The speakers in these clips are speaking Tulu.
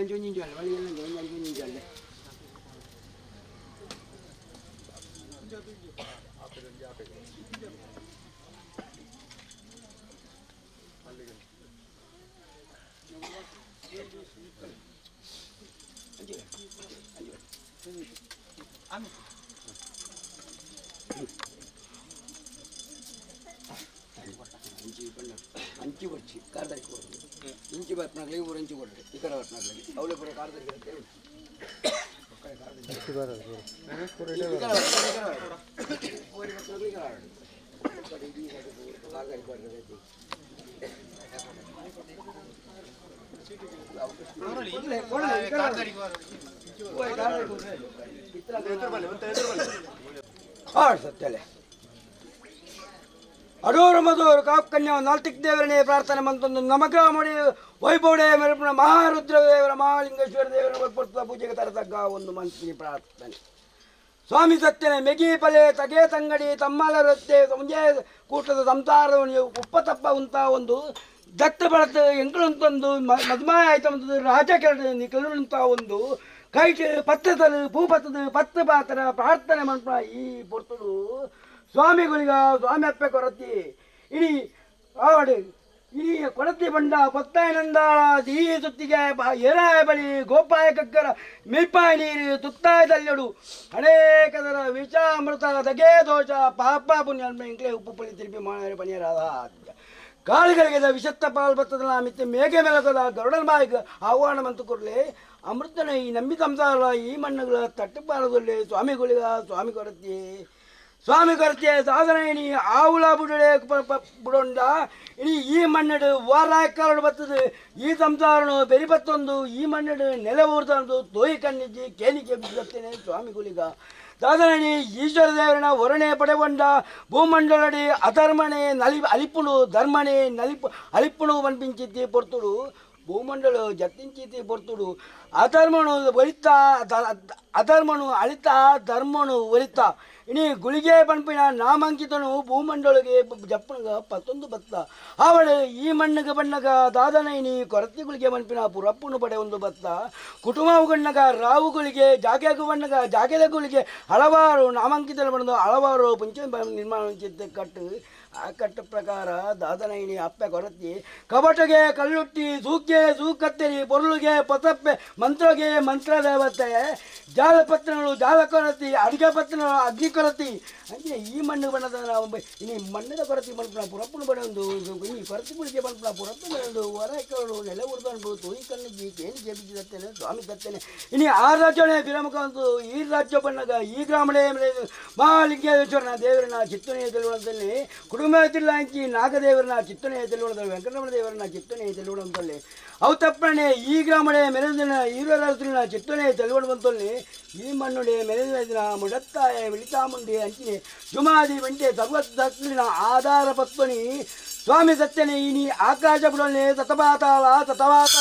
20 ಸತ್ಯಲೆ. ಅಡೋರು ಮಧುವರು ಕಾಪ್ಕನ್ಯ ನಾಲ್ತಿಕ್ ದೇವರನೇ ಪ್ರಾರ್ಥನೆ ಮಂತೊಂದು ನಮಗ್ರಾಮಡಿ ವೈಭವಡೆ ಮೆರಪುಣ ಮಹಾರುದ್ರ ದೇವರ ಮಹಾಲಿಂಗೇಶ್ವರ ದೇವರ ಒಲ್ಪೊರ್ತದ ಪೂಜೆಗೆ ತರತಕ್ಕ ಒಂದು ಮನ್ಸಿನ ಪ್ರಾರ್ಥನೆ. ಸ್ವಾಮಿ ಸತ್ಯನೆ ಮೆಗಿ ಪಲೆ ತಗೆ ತಂಗಡಿ ತಮ್ಮಲ ರೊತ್ತೆ ಮುಂಜೆ ಕೂಟದ ಸಂಸಾರವನ್ನು ಉಪ್ಪ ತಪ್ಪ ಉಂತ ಒಂದು ದತ್ತ ಬಳತ ಎಂಕಲಂತೊಂದು ಮದುಮಾಯ ಆಯ್ತು ರಾಜ ಕೆಲವಂತ ಒಂದು ಕೈಟ್ ಪತ್ತದಲು ಪೂ ಪತ್ತದ ಪತ್ತು ಪಾತ್ರ ಪ್ರಾರ್ಥನೆ ಮಂತ್ರ ಈ ಪೊರ್ತುಡು ಸ್ವಾಮಿಗಳಿಗ ಸ್ವಾಮಿ ಅಪ್ಪೆ ಕೊರತಿ ಇಡೀ ಆವಡು ಇಡೀ ಕೊರತಿ ಬಂಡ ಪತ್ತಾಯನಂದಾಳ ಈ ಸುತ್ತಿಗೆ ಏರಾಯ ಬಳಿ ಗೋಪಾಯ ಕಗ್ಗರ ಮೇಪಾಯ ನೀರು ತುತ್ತಾಯದಲ್ಲಿಡು ಅನೇಕದರ ವಿಷಾಮೃತ ದಗೆ ದೋಷ ಪಾಪ ಪುಣ್ಯ ಇಂಕ್ಲೆ ಉಪ್ಪು ಪುಳಿ ತಿರುಪಿ ಮಾಡ ಪನಿಯರಾದ ಕಾಳುಗಳಿಗೆ ವಿಷತ್ತ ಪಾಲ್ ಬತ್ತದ ಮಿತ್ತೆ ಮೇಘ ಮೆಲಕದ ಗರುಡನ ಬಾಯಿಗೆ ಆಹ್ವಾನ ಮಂತು ಕೊರಲಿ ಅಮೃತನ ಈ ನಂಬಿ ಸಂಸಾರ ಈ ಮಣ್ಣುಗಳ ತಟ್ಟುಪಾರದಲ್ಲಿ ಸ್ವಾಮಿಗಳಿಗ ಸ್ವಾಮಿ ಕೊರತಿ ಸ್ವಾಮಿ ಕೊರತೆ ಸಾಧನೆ ಆವುಲ ಬುಡಡೆ ಬುಡೊಂಡ ಇಡೀ ಈ ಮಣ್ಣಡು ವಾರಾಯಕಾರಡು ಬರ್ತದೆ ಈ ಸಂಸಾರನು ಬೆರಿಬತ್ತೊಂದು ಈ ಮಣ್ಣಡು ನೆಲೆ ಊರ್ದಂದು ತೋಯಿ ಕಣ್ಣಿಜ್ಜಿ ಕೇನಿಕೆ ಬಿದ್ದತ್ತೇನೆ ಸ್ವಾಮಿಗಳಿಗ ಸಾಧನೆ ಈಶ್ವರ ದೇವರನ ಹೊರಣೆ ಪಡೆಗೊಂಡ ಭೂಮಂಡಲಡಿ ಅಧರ್ಮಣೆ ನಲಿ ಅಲಿಪುಣು ಧರ್ಮಣೆ ನಲಿಪು ಅಲಿಪುಣು ಪನ್ಪಿಂಚಿತ್ತಿ ಪೊರ್ತುಡು ಭೂಮಂಡಲ ಜತ್ತಿಂಚಿತಿ ಪೊರ್ತುಡು ಅಧರ್ಮನು ಒಲಿತ ಅಧರ್ಮನು ಅಳಿತ ಧರ್ಮನು ಒಲಿತ ಇನಿ ಗುಳಿಗೆ ಪನ್ಪಿನ ನಾಮಾಂಕಿತನು ಭೂಮಂಡಲಿಗೆ ಜಪ್ಪನಗ ಪತ್ತೊಂದು ಬತ್ತ ಅವಳು ಈ ಮಣ್ಣಗ ಬಣ್ಣಗ ದಾದನ ಇನಿ ಕೊರತಿ ಗುಳಿಗೆ ಪನ್ಪಿನ ಪುರಪ್ಪನು ಪಡೆ ಒಂದು ಬತ್ತ ಕುಟುಂಬ ಗಣ್ಣಗ ರಾವುಗಳಿಗೆ ಜಾಗೆಗ ಬಣ್ಣಗ ಜಾಗೆದ ಗುಳಿಗೆ ಹಲವಾರು ನಾಮಾಂಕಿತನ ಬಣ್ಣದ ಹಲವಾರು ಪಂಚ ನಿರ್ಮಾಣ ಕಟ್ಟು ಆ ಕಟ್ಟು ಪ್ರಕಾರ ದಾದನೈನಿ ಅಪ್ಪೆ ಕೊರತಿ ಕಬಟಗೆ ಕಲ್ಲುಟ್ಟಿ ಸೂಕೆ ಸೂಕತ್ತೆರಿ ಪೊರುಳುಗೆ ಪತಪ್ಪೆ ಮಂತ್ರಗೆ ಮಂತ್ರ ದೇವತೆ ಜಾಲಪತ್ರಗಳು ಜಾಲ ಕೊರತಿ ಅಡಿಗೆ ಪತ್ರಗಳು ಅಗ್ನಿ ಕೊರತಿ ಅಂದರೆ ಈ ಮಣ್ಣು ಬಣ್ಣದ ನಾವು ಇನ್ನು ಮಣ್ಣಿನ ಕೊರತಿ ಮನ್ಪುನ ಪುರಪ್ಪನ ಬಡ ಒಂದು ಈ ಕೊರತಿ ಗುಳಿಗೆ ಮನ್ಪುನ ಪುರಪ್ಪನ ಬಡ ಹೊರಕಳು ನೆಲೆ ಉರ್ದನ್ಬು ತೋಯಿ ಕಣ್ಣಿಗೆ ಏನು ಜಪಿಸಿ ತತ್ತೇನೆ ಸ್ವಾಮಿ ತತ್ತೇನೆ ಇನ್ನು ಆ ರಾಜ್ಯನೇ ವಿರಮುಖ ಅಂತು ಈ ರಾಜ್ಯ ಬಣ್ಣಗ ಈ ಗ್ರಾಮಣೇ ಮಹಾಲಿಂಗೇಶ್ವರನ ದೇವರನ್ನ ಚಿತ್ತನೆಯ ತಿಳುವಂತಲ್ಲಿ ಕುಟುಂಬ ನಾಗದೇವರನ್ನ ಚಿತ್ತನೆಯ ತಿಳುವಣದಲ್ಲಿ ವೆಂಕಟರಮಣ ದೇವರನ್ನ ಚಿತ್ತನೆಯ ತಿಳುವಣಂತಲ್ಲಿ ಅವು ತಪ್ಪಣೆ ಈ ಗ್ರಾಮಣೆ ಮೆರೆದಿನ ಈರನ ಚಿತ್ತನೆ ತೆಲುವಣವಂತಲ್ಲಿ ಈ ಮಣ್ಣುಡೆ ಮೆರೆದಿನ ಮುಡತ್ತಾಯ ವಿಳಿತಾಮುಂಡಿ ಅಂಚಿನೆ ಜುಮಾದಿ ವೆಂಟೆ ಸರ್ವದಕ್ಷಿಣ ಆಧಾರ ಪತ್ವನಿ ಸ್ವಾಮಿ ಸತ್ಯನೆ ಇನಿ ಆಕಾಶ ಬುಡನೆ ಸತಪಾತಾಳ ಸತವಾತ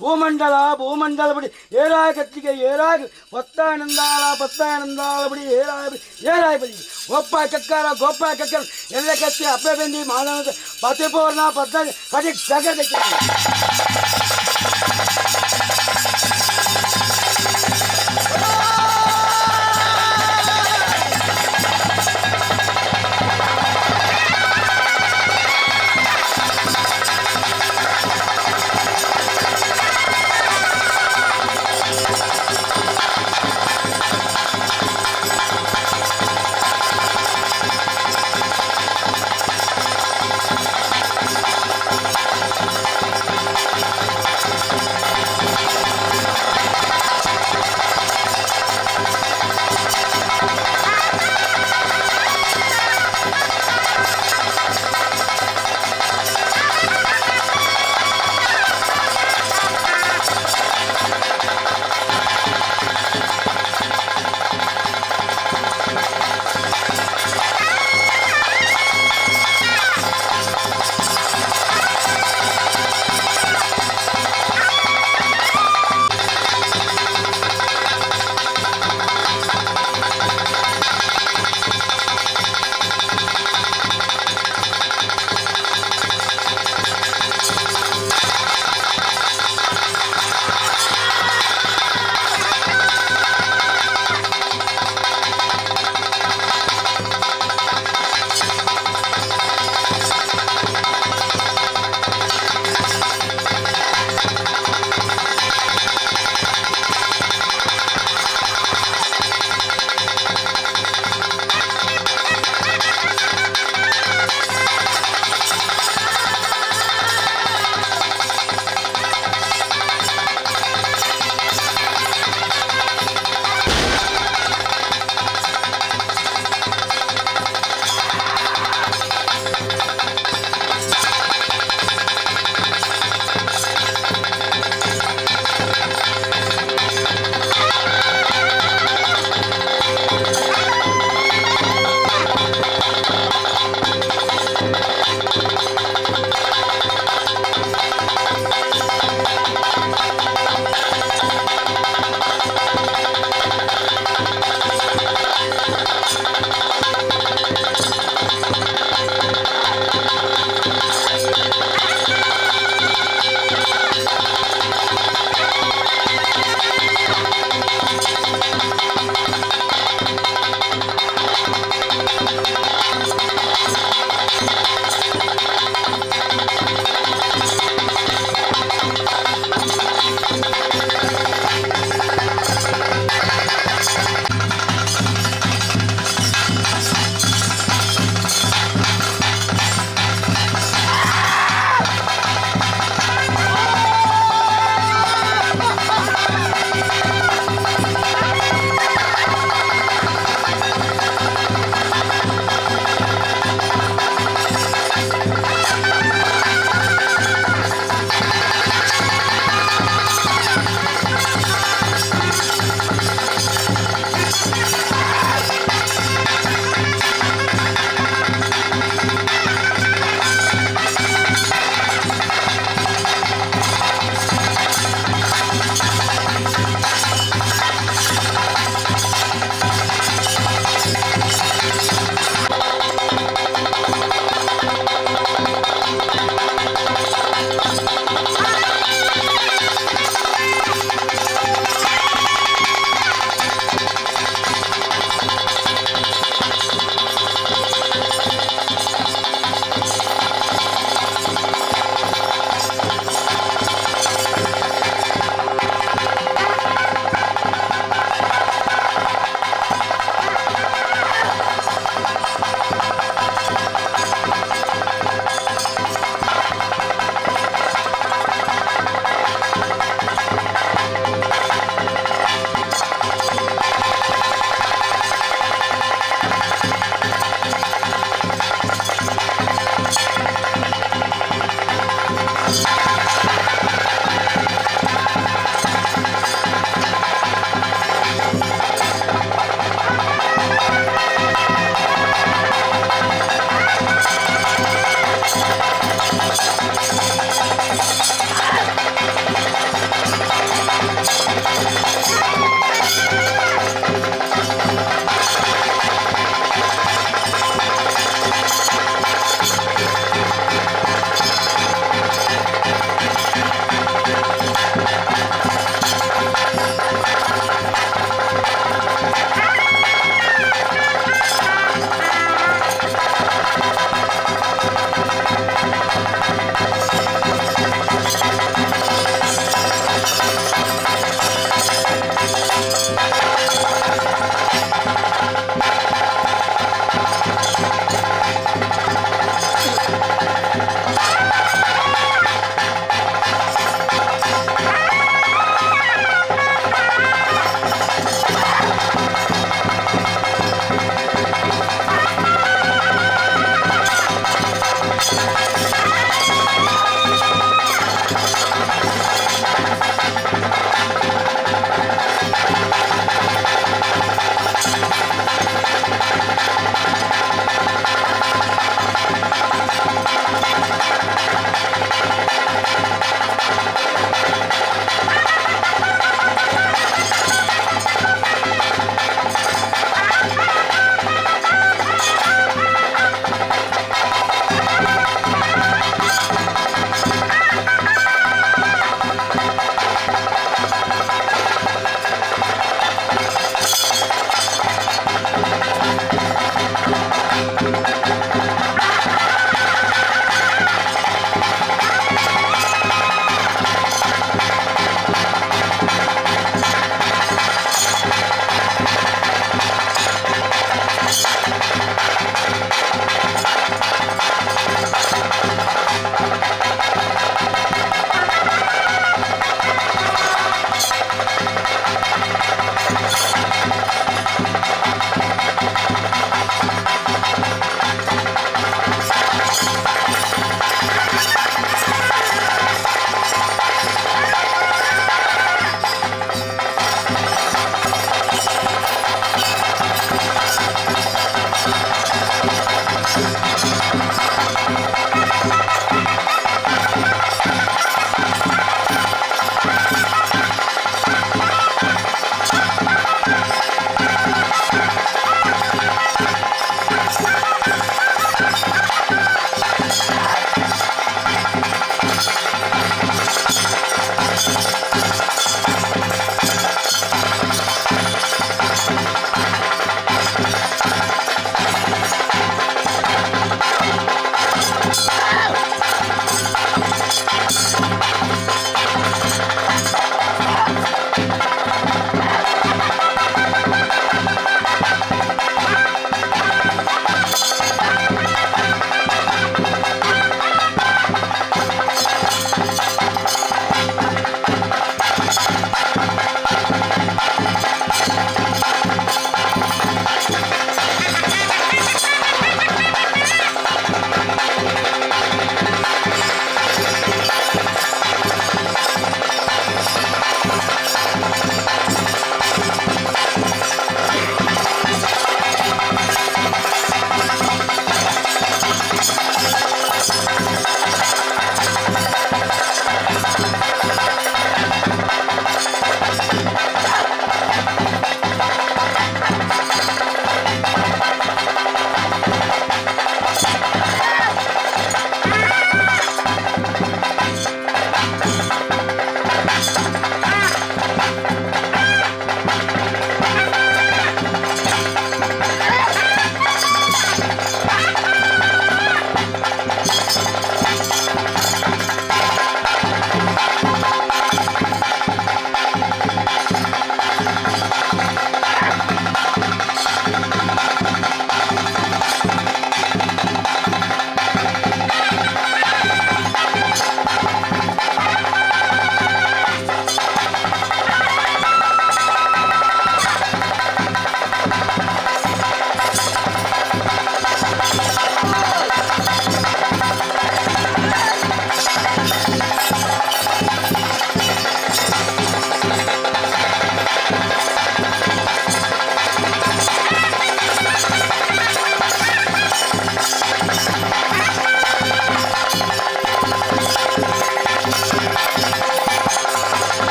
ಭೂಮಂಡಲ ಭೂಮಂಡಲ ಬಡಿ ಏರಾಯ ಕತ್ತಿಗೆ ಏರಾಗ ಪತ್ತಾನಂದಾಳ ಪತ್ತಾನಂದಾಳ ಬಡಿ ಏರಾಯ ಬಡಿ ಏರಾಯ ಬಡಿ ಗೋಪ್ಪ ಚಕ್ಕಾರ ಗೋಪ್ಪ ಚಕ್ಕಾರ ಎಲ್ಲ ಕತ್ತಿ ಅಪ್ಪೆ ಬೆಂದಿ ಮಾನವ ಪತಿಪೂರ್ಣ ಪದ್ಧ ಕಟಿ ಜಗದ.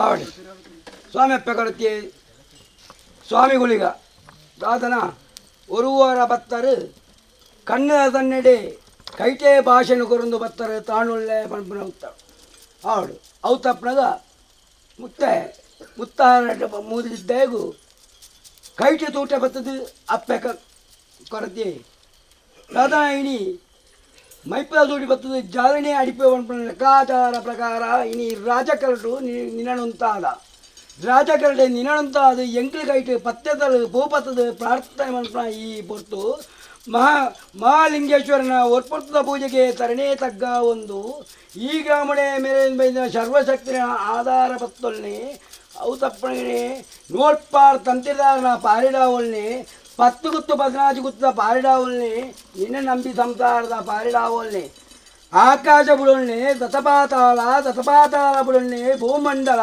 ಆವಡಿ ಸ್ವಾಮಿ ಅಪ್ಪೆ ಕೊರತಿ ಸ್ವಾಮಿಗುಳಿಗ ದಾದನ ಒರುವಾರ ಬತ್ತರು ಕಣ್ಣದ ತನ್ನೆಡೆ ಕೈಟೆ ಭಾಷೆನು ಕೊರಂದು ಬತ್ತರು ತಾಣುಳ್ಳೆ ಪಂಪನ ಉತ್ತರ ಆವಡು ಅವು ತಪ್ಪನಗ ಮುತ್ತೆ ಮುತ್ತಾರ ಮೂದಿದ್ದಾಗೂ ಕೈಟೆ ತೂಟ ಬತ್ತದು ಅಪ್ಪೆ ಕೊರತಿ ದಾದನ ಇನಿ ಮೈಪದ ಜೋಡಿ ಬತ್ತದು ಜಾಲನೆ ಅಡಿಪೆ ಪಂಪನ ಲೆಕ್ಕಾಚಾರ ಪ್ರಕಾರ ಇನಿ ರಾಜಕರಟು ನಿನನುಂತಾದ ರಾಜಕರಡೆ ನಿನನುಂತಾದ ಎಂಕ್ಲು ಕೈಟು ಪತ್ತೆತಲು ಭೂಪತ್ತದು ಪ್ರಾರ್ಥನೆ ಮನ್ಪನ ಈ ಪೊರ್ತು ಮಹಾ ಮಹಾಲಿಂಗೇಶ್ವರನ ಒರ್ಪೊರ್ತದ ಪೂಜೆಗೆ ತರಣೇ ತಗ್ಗ ಒಂದು ಈ ಗ್ರಾಮಣೆ ಮೇಲೆ ಸರ್ವಶಕ್ತಿನ ಆಧಾರ ಪತ್ತೊಲ್ನೆ ಅವು ತಪ್ಪಣೆ ನೋಟ್ಪಾರ್ ತಂತಿದಾರನ ಪಾರಿಡಾವಲ್ನೆ 10 ಗುತ್ತು 14 ಗುತ್ತದ ಪಾರಿಡಾವಲ್ನೆ ನಿನ್ನ ನಂಬಿ ಸಂಸಾರದ ಪಾರಿಡಾವಲ್ನೆ ಆಕಾಶ ಬುಡೊಲ್ನೆ ದತಪಾತಾಳ ದತಪಾತಾಳ ಬುಡೊಲ್ನೆ ಭೂಮಂಡಲ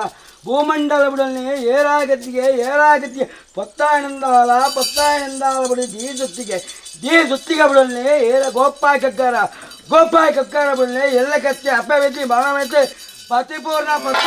ಭೂಮಂಡಲ ಬುಡೊಲ್ನೆ ಏರಾಗತಿಗೆ ಏರಾಗತಿಗೆ ಪೊತ್ತಾಯನಂದಾಳ ಪೊತ್ತಾಯನಂದಾಳ ಬುಡಿ ದೀ ಸುತ್ತಿಗೆ ದೀ ಸುತ್ತಿಗೆ ಬುಡೊಲ್ನೆ ಏರ ಗೋಪಾಯ ಕಕ್ಕಾರ ಗೋಪಾಯ ಕಕ್ಕಾರ ಬುಡೊಲ್ನೆ ಎಲ್ಲ ಕತ್ತಿ ಅಪ್ಪವೆತ್ತಿ ಬಾಣವೆತ್ತಿ ಪತಿಪೂರ್ಣ ಪತ್ತ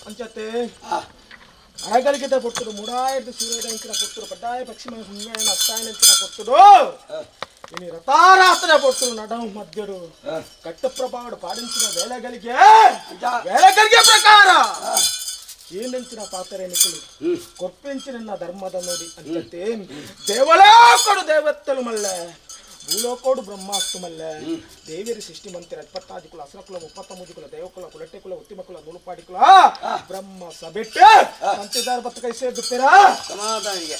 ಅಂಚತೆ ಅರಗಲಿಗೆದ ಪೊರ್ತುಡು ಮೂಡಾಯಿರದ ಸೂರ್ಯೋದಯಂಕಿನ ಪೊರ್ತುಡು ಕಡ್ಡಾಯ ಪಕ್ಷಿಮ ಹುಣ್ಣಿನ ಅಷ್ಟಾಯನಂಚಿನ ಪೊರ್ತುಡು ಇನಿ ರಥಾರಾತ್ರಿ ಪೊರ್ತುಡು ನಡವು ಮಧ್ಯಡು ಕಟ್ಟಪ್ರಭಾವಡು ಪಾడించిన ವೇಳೆಗಳಿಗೆ ವೇಳೆಗಳಿಗೆ ಪ್ರಕಾರ ಏನಂಚಿನ ಪಾತ್ರೆ ನಿಕ್ಕಲು ಕೊಪ್పించిన ಧರ್ಮದ ನೋಡಿ ಅಂಚತೆ ದೇವಲೋಕಡು ದೇವತ್ತಲು ಮಲ್ಲೆ ಭೂಲೋಕೋಡು ಬ್ರಹ್ಮಾಸ್ತು ಮಲ್ಲೆ ದೇವಿಯರು ಸೃಷ್ಟಿ ಮಂತಿರ ಇಪ್ಪತ್ತಾಜು ಕುಲ ಅಸರಕುಲ ಮುಪ್ಪತ್ತಮೂಜು ಕುಲ ದೇವಕುಲ ಕುಲಟ್ಟೆ ಕುಲ ಉತ್ತಿಮ ಕುಲ ನೂಲುಪಾಡಿ ಕುಲ ಬ್ರಹ್ಮ ಸಬಿಟ್ಟು ಸಂತಿದಾರ ಬತ್ತ ಕೈ ಸೇರ್ದುತ್ತೀರಾ ಸಮಾಧಾನಿಗೆ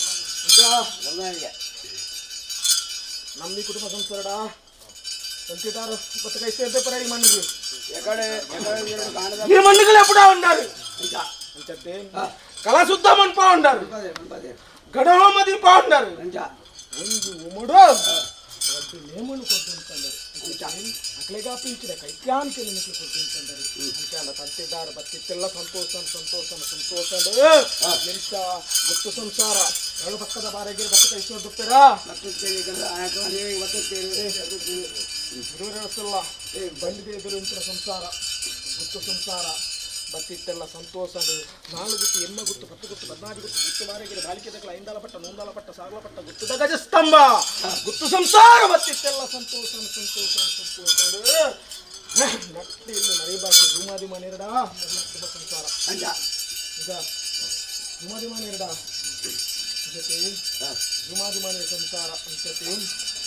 ನಮ್ಮಿ ಕುಟುಂಬ ಸಂಸಾರಡ ಸಂತಿದಾರ ಬತ್ತ ಕೈ ಸೇರ್ದೆ ಈ ಮಣ್ಣಿಗೆ ಈ ಮಣ್ಣಿಗೆ ಎಪ್ಪಡ ಉಂಡಾರು ಅಂಚತೆ ಕಲಾ ಶುದ್ಧ ಮನ್ಪ ಉಂಡಾರು ಗಡಹೋಮದಿ ಉಂಡಾರು ಒಂದು ಉಮಡು ಒಂದು ನೇಮನು ಕೊಡ್ತಂತಂದರು ಅಕ್ಲೆಗಾಪಿಂಚಿನ ಕೈತ್ಯಾನ್ಕೆ ನಿಮಗೆ ಕೊಡ್ತಂತಂದರು ಅಂಚಾನ ತಂತಿದಾರ ಬತ್ತಿತ್ತೆಲ್ಲ ಸಂತೋಷ ಸಂತೋಷ ಸಂತೋಷ ಎಂತ ಗೊತ್ತು ಸಂಸಾರ ಎರಡು ಪಕ್ಕದ ಬಾರಗಿರ ಬತ್ತ ಕೈಸೋ ದುಪ್ಪಿರಾ ಗುರುರಸಲ್ಲ ಬಂದಿದೆ ಎದುರು ಇಂಚಿನ ಸಂಸಾರ ಗೊತ್ತು ಸಂಸಾರ ಬತ್ತಿತ್ತೆಲ್ಲ ಸಂತೋಷ ನಾಲ್ಕು ಗುತ್ತು ಎಮ್ಮ ಗುತ್ತು ಪತ್ತು ಗುತ್ತು ಬದ್ನಾಡಿ ಗುತ್ತು ಗುತ್ತು ಬಾರಗಿರ ಬಾಲಿಕೆ ತಕಲ ಐಂದಾಲ ಪಟ್ಟ ನೂಂದಾಲ ಪಟ್ಟ ಸಾಗಲ ಪಟ್ಟ ಗುತ್ತುದ ಗಜಸ್ತಂಭ ಗುತ್ತು ಸಂಸಾರ ಬತ್ತಿತ್ತೆಲ್ಲ ಸಂತೋಷ ಸಂತೋಷ ಸಂತೋಷ ನಟ್ಟಿ ಇಲ್ಲಿ ಮರಿಬಾಕಿ ಭೂಮಾದಿ ಮನೆರಡ ಕುಟುಂಬ ಸಂಸಾರ ಈಗ ಭೂಮಾದಿ ಮನೆರಡ ಜೊತೆ ಭೂಮಾದಿ ಮನೆ ಸಂಸಾರ ಅಂಚತೆ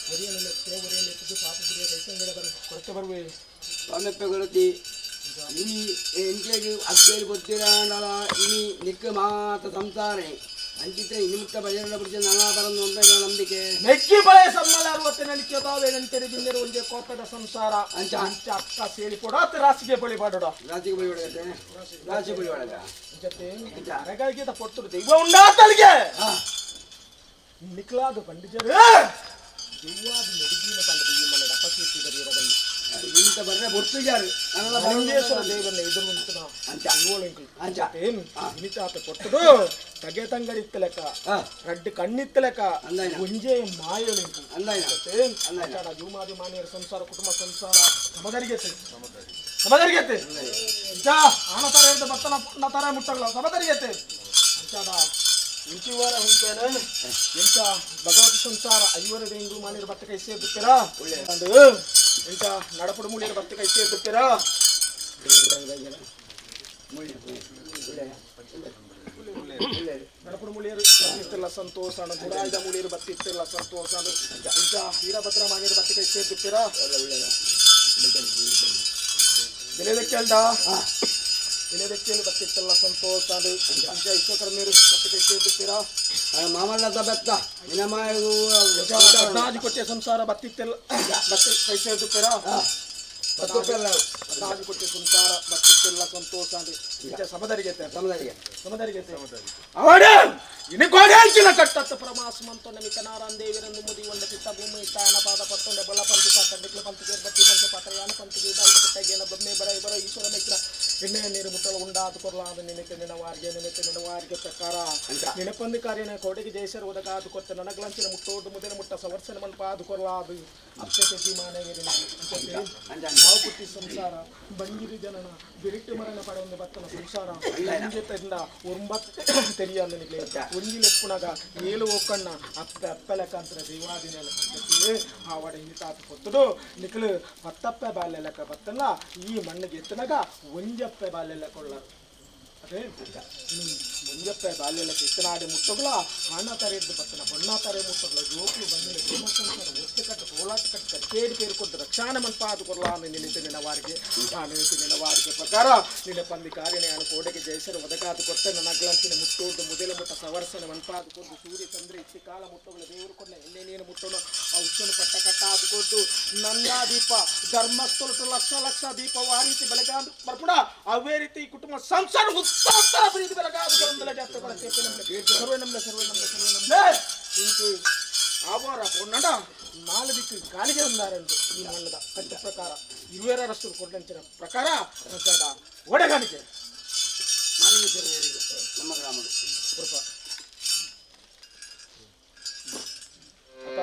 ಒರಿಯಲೆತ್ತೆ ಒರಿಯಲೆತ್ತಿದ್ದು ಪಾಪ ಬಿಡಿಯ ಕೈಸಂಗಡ ಬರ ಕೊರತೆ ಬರುವೆ ಸ್ವಾಮಿಪ್ಪೆ ಇನಿ ಎಂಚೆಗ್ ಅಗ್ಗೇರಿ ಗೊತ್ತಿರಾಂಡಲ ಇನಿ ನಿಕ್ಕ ಮಾತ ಸಂಸಾರ ಅಂಚಿತೆ ಇನಿಮಿತ್ತ ಬಜರಡ ಪುಡಿಚ ನಾನಾ ಬರಂದು ಒಂದೆಗಳ ನಂಬಿಕೆ ನೆಕ್ಕಿ ಬಳೆ ಸಮ್ಮಲ ಅರವತ್ತಿನಲ್ಲಿ ಕೆದಾವೆ ನಂತೆರಿ ಬಿಂದಿರು ಒಂದೇ ಕೋಪದ ಸಂಸಾರ ಅಂಚ. ಅಂಚ ಅಕ್ಕ ಸೇರಿ ಕೊಡ ರಾಸಿಗೆ ಬಳಿ ಬಾಡೋಡ ರಾಶಿಗೆ ಬಳಿ ಒಳಗತ್ತೆ ರಾಶಿ ಬಳಿ ಒಳಗ ಜೊತೆ ಅರಗಳಿಗೆ ಪೊರ್ತುಡು ದೈವ ಉಂಡಾತಲಿಗೆ ನಿಕ್ಲಾದ ಬಂಡಿಜರು ದೈವಾದ ಮೆಡುಗಿನ ಬಂದ ಈ ಮನೆ ಅಪಕೀರ್ತಿ ಬರೆಯಿರಬಲ್ಲಿ ಇಂತ ಬರ್ರೆ ಬೊರ್ತುಜಾರು ಲಿಂಗೇಶ್ವರ ದೇವರನ್ನ ಎದುರು ನಿಂತನ ಅಂಚ. ಅಂಚ ಮಿತಾತ ಕೊಟ್ಟದು ತಗೆ ತಂಗಡಿತ್ತಲೆಕ ರಡ್ಡು ಕಣ್ಣಿತ್ತಲೆಕ ಅಂದಾಯ್ನ. ಒಂಜೇ ಮಾಯಲಿಂಕು ಅಂದಾಯ್ನ. ಅಂಚಾಡ ಜೂಮಾದಿ ಮಾನಿಯರ ಸಂಸಾರ ಕುಟುಂಬ ಸಂಸಾರ ಸಮದರಿಗೆತೆ ಸಮದರಿಗೆತೆ ಅಂಚ ಆನ ತರ ಹಿಡ್ದು ಬತ್ತನ ಪುಣ್ಣ ತರ ಮುಟ್ಟಗ್ಲ ಸಮದರಿಗೆತೆ ಅಂಚಾಡ ಇಂಚಿವಾರ ಹುಂಚೇನೆ ಎಂತ ಭಗವತಿ ಸಂಸಾರ ಐವರ ದೇಂಗು ಮಾನಿಯರ ಬತ್ತ ಕೈ ಸೇರ್ಬಿತ್ತೀರಾ ಅಂದು ಎಂತ ನಡಪಡು ಮೂಲಿಯರ ಬತ್ತ ಕೈ ಸೇರ್ಬಿತ್ತೀರಾ ನಡಪಡು ಮೂಲಿಯರು ಬತ್ತಿತ್ತಿಲ್ಲ ಸಂತೋಷ ಗುಡಾಯ್ದ ಮೂಲಿಯರು ಬತ್ತಿತ್ತಿಲ್ಲ ಸಂತೋಷ ಇಂಥ ವೀರಭದ್ರ ಮಾನಿಯರು ಬತ್ತ ಕೈ ಸೇರ್ಬಿತ್ತೀರಾ ಬೆಲೆದಕ್ಕೆಲ್ದ ಬೆಲೆದಕ್ಕೆಲು ಬತ್ತಿತ್ತಲ್ಲ ಸಂತೋಷ ಇಂಥ ವಿಶ್ವಕರ್ಮಿಯರು ಬತ್ತ ಕೈ ಸೇರ್ಬಿತ್ತೀರಾ ಮಾಮಲ್ಲದ ಬೆತ್ತ ನಿನಮಾಯಗೂ ಹದಿನಾಲ್ಕು ಕೊಟ್ಟೆ ಸಂಸಾರ ಬತ್ತಿತ್ತೆಲ್ಲ ಬತ್ತಿ ಕೈ ಸೇರ್ಬಿತ್ತೀರಾ ಹದಿನಾಲ್ಕು ಕೊಟ್ಟೆ ಸಂಸಾರ ಬತ್ತಿತ್ತೆಲ್ಲ ಸಂತೋಷ ಇಂಥ ಸಮದರಿಗೆ ಸಮದಾಯಿಗೆ ಸಮದರಿಗೆ ಅವಡೆ ಇನಿ ಕಟ್ಟತ್ತ ಪರಮಾಸ್ಮಂತೊಂಡ ಮಿತನಾರಾನ್ ದೇವಿರಂದು ಮುದಿ ಒಂಡ ಚಿತ್ತ ಭೂಮಿ ತಾನ ಪಾದ ಪತ್ತೊಂಡೆ ಬಲ ಪಂಚ ಕಂಡಿಕ್ಲ ಪಂಚ ಬತ್ತಿ ಪಂಚ ಪಾತ್ರ ಯಾನ ಪಂಚ ದಾಂಡ ಪಟ್ಟಗೇನ ಬೊಮ್ಮೆ ಬರ ಇವರ ಈಶ್ವರ ಮೆಚ್ಚಿನ ಎಣ್ಣೆ ನೀರು ಮುಟ್ಟಲು ಉಂಡಾದು ಕೊರ್ಲಾದ ನಿನಕ್ಕೆ ನಿನವಾರಿಗೆ ನಿನಕ್ಕೆ ನಿನವಾರಿಗೆ ಪ್ರಕಾರ ನೆನಪಂದು ಕಾರ್ಯನ ಕೋಟೆಗೆ ಜಯಸರ್ ಒದಗಾದು ಕೊರ್ತ ನನಗ್ಲಂಚಿನ ಮುಟ್ಟೋಡು ಮುದಿನ ಮುಟ್ಟ ಸವರ್ಸನ ಮನ್ಪಾದು ಕೊರ್ಲಾದು ಅಪ್ಪೆ ಜೀಮಾನವೇರಿ ಮಾವು ಪುಟ್ಟಿ ಸಂಸಾರ ಬಂಗಿರಿ ಜನನ ಬಿರಿಟ್ಟು ಮರಣ ಪಡೆಯೊಂದು ಬತ್ತನ ಸಂಸಾರ ಇಂಜೆತದಿಂದ ಒಂಬತ್ತು ತೆರಿಯಂದ ನಿಕ್ಲೆ ಒಂಜಿಲೆಪ್ಪುನಗ ಏಳು ಒಕ್ಕಣ್ಣ ಅಪ್ಪೆ ಅಪ್ಪೆಲಕಂತ್ರ ದೇವಾದಿನ ಆವಡ ಇಂಜಿತಾತ పొత్తుడు ನಿಕ್ಲು ಪತ್ತಪ್ಪೆ ಬಾಲ್ಯಲೆಕ್ಕ ಬತ್ತಲ್ಲ ಈ ಮಣ್ಣಿಗೆ ಎತ್ತನಗ ಒಂಜಪ್ಪೆ ಬಾಲ್ಯಲೆ ಕೊಳ್ಳರು ಅದೇ ಒಂಜಪ್ಪೆ ಬಾಲ್ಯಲೆಕ್ಕ ಇತ್ತನಾಡಿ ಮುಟ್ಟುಗಳ ಹಣ ತರೆದ್ದು ಬತ್ತನ ಬಣ್ಣ ತರೆ ಮುಟ್ಟುಗಳ ಜೋಕ್ಲು ಬಂದಿನ ಕುಟುಂಬ ಸಂಸಾರ ಒತ್ತು ಕಟ್ಟು ಹೋಲಾಟ ಕಟ್ಟು ಕಚ್ಚೇಡಿ ಪೇರುಕೊಟ್ಟು ರಕ್ಷಾಣ ಮನ್ಪಾದು ಕೊರ್ಲ ನಿಲ್ಲಿತು ನಿನ್ನ ವಾರಿಗೆ ಆ ನಿಲ್ಲಿತು ನಿನ್ನ ವಾರಿಗೆ ಪ್ರಕಾರ ನಿನ್ನ ಪಂದಿ ಕಾರ್ಯನ ಕೋಡೆಗೆ ಜಯಸರು ಒದಗಾದು ಕೊಟ್ಟ ನನ್ನಗ್ಲಂಚಿನ ಮುಟ್ಟೋದು ಮುದಲ ಮುಟ್ಟ ಸವರ್ಸನ ಮನ್ಪಾದು ಕೊಟ್ಟು ಸೂರ್ಯ ಚಂದ್ರ ಇತ್ತಿ ಕಾಲ ಮುಟ್ಟುಗಳ ದೇವರು ಕೊಟ್ಟ ಎಣ್ಣೆ ನೀನು ಮುಟ್ಟೋನು ಆ ಉಚ್ಚನು ಪಟ್ಟ ಕಟ್ಟಾದು ಕೊಟ್ಟು ನಂದಾ ದೀಪ ಧರ್ಮಸ್ಥಳ ಲಕ್ಷ ಲಕ್ಷ ದೀಪ ಆ ರೀತಿ ಬೆಳಗಾದು ಬರ್ಪುಣ ಅವೇ ರೀತಿ ಈ ಕುಟುಂಬ ಸಂಸಾರ ಉತ್ತರ ಪ್ರೀತಿ ಬೆಳಗಾದು ಸರ್ವೇ ನಮ್ಲೆ ಸರ್ವೇ ನಮ್ಲೆ ಸರ್ವೇ ನಮ್ಲೆ ಇಂತು ಆವಾರ ಪೊನ್ನಡ ನಾಲ್ಕು ದಿಕ್ಕು ಕಾಲಿಗೆ ಉಂದಾರಂದು ಈ ಮಣ್ಣದ ಕಟ್ಟ ಪ್ರಕಾರ ಇರುವೆರರಷ್ಟು ಕೊಟ್ಟಂಚಿನ ಪ್ರಕಾರ ಒಡೆಗಾಣಿಕೆ ಮಾಲಿಂಗೇಶ್ವರ ನಮ್ಮ ಗ್ರಾಮದ ಕೃಪ ಅಪ್ಪ